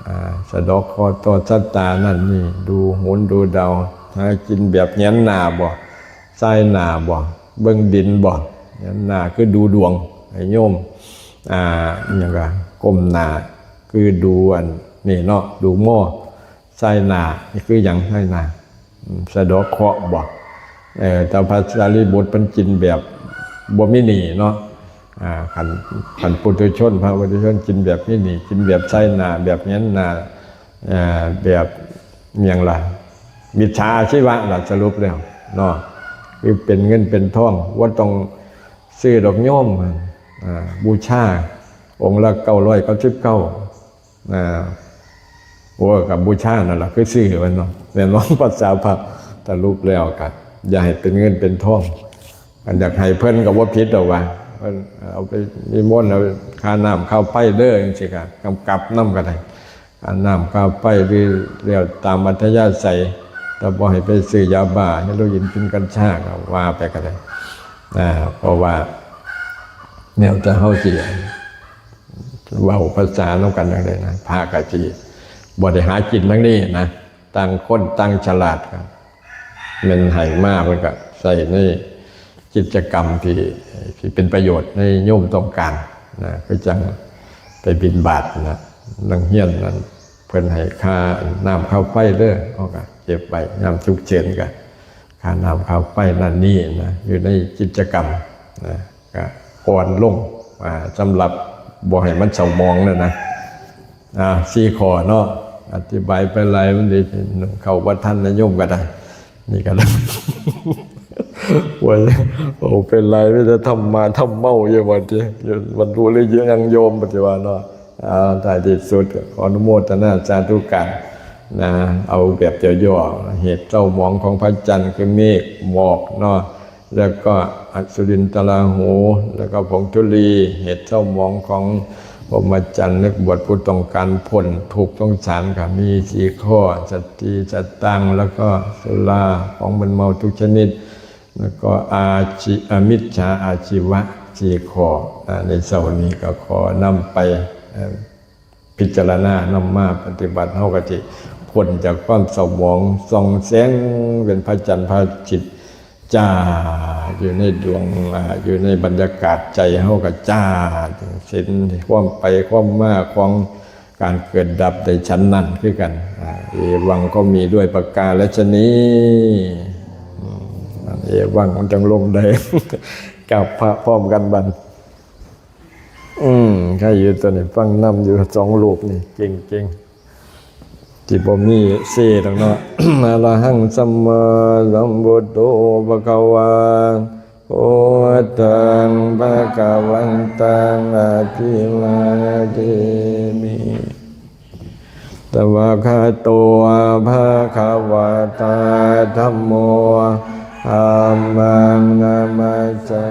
ອາ ສະເດາະເຄາະຕໍ່ຊະຕານັ້ນນີ້ ດູໂຫນດູດາວ ຫາກິນແບບແຫງນໜ້າບໍ່ ຊາຍໜ້າບໍ່ ເບິ່ງດິນບໍ່ ແຫງນໜ້າຄືດູດວງ ໃຫ້ໂຍມ ອາ ອີ່ຫຍັງກະ ກົ້ມໜ້າ ຄືດູອັນນີ້ເນາະ ດູມໍ ຊາຍໜ້າ ນີ້ຄືຫຍັງ ຊາຍໜ້າ ອາ ສະເດາະເຄາະບໍ່ ເອີ ແຕ່ພະສາລີບຸດເພິ່ນກິນແບບບໍ່ມີໜີ້ເນາະ ອາ ຄັນ ຄັນປຸຖຸຊົນ ພະປຸຖຸຊົນກິນແບບມີໜີ້ ກິນແບບຊາຍໜ້າ ແບບແຫງນໜ້າ ເອີ ແບບຫຍັງລະ ມິດສາອາຊີວະລະ ສະຫຼຸບແລ້ວເນາະ ຄືເປັນເງິນເປັນທອງ ບໍ່ຕ້ອງຊື້ດອກໂຍມ ອາ ບູຊາອົງລະເກົ້າຮ້ອຍເກົ້າສິບເກົ້າ ອາ ໂອ້ ກໍບູຊານັ້ນລະ ຄືຊື້ແມ່ນບໍ່ ແມ່ນບໍ່ ພາສາພະ ສະຫຼຸບແລ້ວກໍຢ່າໃຫ້ເປັນເງິນເປັນທອງ ຄັນຢາກໃຫ້ເພິ່ນກໍບໍ່ຜິດດອກວ່າ ເພິ່ນເອົາໄປນິມົນ ເອົາຄ່ານ້ຳຄ່າໄຟເດີ ຈັ່ງຊີ້ກໍກຳກັບນຳກໍໄດ້ ຄ່ານ້ຳຄ່າໄຟ ຫຼື ແລ້ວຕາມອັດທະຍາໄສ ແຕ່ບໍ່ໃຫ້ໄປຊື້ຢາບ້າ ເຮໂຣອີນ ກິນກັນຊາ ກໍວ່າໄປກໍໄດ້ ອາ ເພາະວ່າແນວແຕ່ເຮົາຊິ ເວົ້າພາສານຳກັນຈັ່ງໃດນະ ພະກະຊິບໍ່ໄດ້ຫາກິນທາງນີ້ນະ ຕ່າງຄົນຕ່າງສະຫຼາດ ກະແມ່ນໃຫ້ມາ ເພິ່ນກະໃຊ້ໃນກິດຈະກຳທີ່ ທີ່ເປັນປະໂຫຍດໃນໂຍມຕ້ອງການນະ ຄືຈັ່ງໄປບິນບາດນະ ນັກຮຽນນັ້ນ ເພິ່ນໃຫ້ຄ່ານ້ຳຄ່າໄຟເດີ ເຮົາກະເກັບໄວ້ ຍາມສຸກເສີນກະ ຄ່ານ້ຳຄ່າໄຟນັ້ນນີ້ນະ ຢູ່ໃນກິດຈະກຳນະ ກະອ່ອນລົງ ອາ ສຳລັບບໍ່ໃຫ້ມັນເສົ້າໝອງນັ້ນນະ ອາ ສີ່ຂໍ້ເນາະ ອະທິບາຍໄປຫຼາຍມັນຊິເຂົ້າບໍ່ທັນນະໂຍມກໍໄດ້ ນີ້ກໍໄດ້ ໂອ້ຍ ເວົ້າໄປຫຼາຍ ມີແຕ່ທຳມະທຳເມົາຢູ່ບັດນີ້ ບັນລຸຫຼືຍັງໂຍມ ປະຕິວ່າເນາະ ອາ ທ້າຍທີ່ສຸດກໍຂໍອະນຸໂມທະນາສາທຸການນະ ເອົາແບບຫຍໍ້ໆ ເຫດເສົ້າໝອງຂອງພະຈັນຄືເມກໝອກເນາະ ແລ້ວກໍອະສຸລິນຕະລາຫູ ແລ້ວກໍຜົງທຸລີ ເຫດເສົ້າໝອງຂອງພົມມະຈັນ ແລະ ບວດຜູ້ຕ້ອງການພົ້ນທຸກສົງສານ ກໍມີສີ່ຂໍ້ ສະຕິ ສະຕັງ ແລ້ວກໍສຸລາ ຂອງມຶນເມົາທຸກຊະນິດ ແລ້ວກໍອາຊີ ອະ ມິດສາອາຊີວະສີ່ຂໍ້ ອາ ໃນເຊົ້ານີ້ກໍຂໍນຳໄປ ເອີ ພິຈາລະນາ ນຳມາປະຕິບັດ ເຮົາກໍຊິພົ້ນຈາກຄວາມເສົ້າໝອງ ສ່ອງແສງເປັນພະຈັນພະອາທິດ ຈ້າ ຢູ່ໃນດວງ ອາ ຢູ່ໃນບັນຍາກາດໃຈເຮົາກໍຈ້າ ເຫັນຄວາມໄປຄວາມມາຂອງການເກີດດັບໄດ້ສັນນັ້ນຄືກັນ ອາ ເອວັງກໍມີດ້ວຍປະກາລະຊະນີ ອືມ ເອວັງມັນຈັ່ງລົງໄດ້ ກັບພະພ້ອມກັນບັດ ອືມ ໃຄຢູ່ຕົວນີ້ ຟັງນຳຢູ່ສອງຮູບນີ້ ເກັ່ງໆ ທີ່ບໍ່ມີເຊດອກເນາະ ອະລະຫັງ ສຳມາສຳພຸດໂທ ພະຄະວາ ພຸດທັງ ພະຄະວັນຕັງ ອະພິວາເທມິ ສະວາກຂາໂຕ ພະຄະວະຕາ ທຳໂມ ທຳມັງ ນະມັດສາ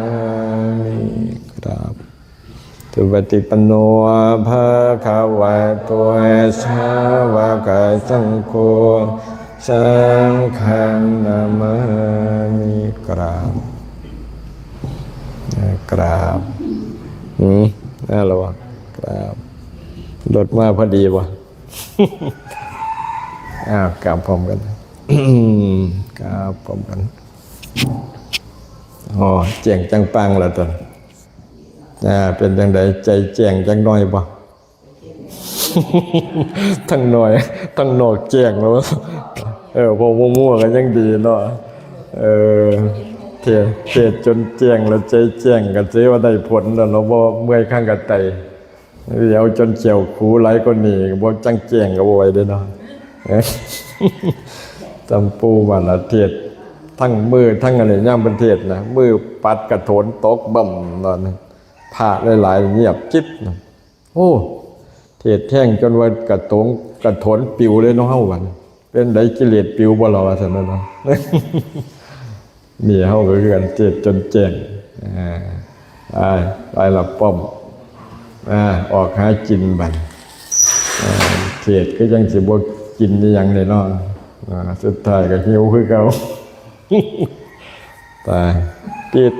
ມິ ກາບ ສຸປະຕິປັນໂນ ພະຄະວະໂຕ ສາວະກະສັງໂຄ ສັງຄັງ ນະມາມິ ກາບ ກາບ ຫືມ ນັ້ນລະວະ ກາບ ລົດມາພໍດີບໍ່? ອ້າວ ກາບພ້ອມກັນ ກາບພ້ອມກັນ ອໍ ແຈ້ງຈັງປາງລະຕົນ. ອ່າ ເປັນຈັ່ງໃດ ໃຈແຈ້ງຈັກໜ້ອຍບໍ່? ທາງໜ້ອຍ ທາງນອກແຈ້ງແລ້ວ. ເອີ ພໍຮູ້ໆ ກໍຍັງດີເນາະ. ເອີ ເທດ ເທດຈົນແຈ້ງແລ້ວ ໃຈແຈ້ງກໍຖືວ່າໄດ້ຜົນແລ້ວເນາະ, ບໍ່ເມື່ອຍຂ້າງກະໄຕ. ເອົາຈົນແຂ້ວຂູຫຼາຍກວ່ານີ້ ບໍ່ຈັງແຈ້ງກໍບໍ່ໄຫວເດ້ເນາະ. ຕຳປູວ່າລະເທດ ທັງມືທັງອັນນີ້ ຍາມເພິ່ນເທດນະ ມືປັດກະໂຖນຕົກບຶ້ມ ນັ້ນ ພະຫຼາຍໆ ງຽບກິບນະ. ໂອ້ ເທດແຮງຈົນວ່າກະໂຕງກະໂຖນປິວເລີຍເນາະເຮົາ ບັດນີ້ເປັນໃດ ກິເລດປິວບໍ່ລະ ວ່າຊັ້ນເນາະ. ນີ້ເຮົາກໍຄືກັນ ເທດຈົນແຈ້ງ ອ່າ ໄປ ໄປລະປ້ອມ ອ່າ ອອກຫາກິນບັດ ອ່າ ເທດຄືຈັ່ງຊິບໍ່ກິນອີ່ຫຍັງເດ້ເນາະ. ອ່າ ສຸດທ້າຍກໍຫິວຄືເກົ່າ. ຕາຍ ປິດ.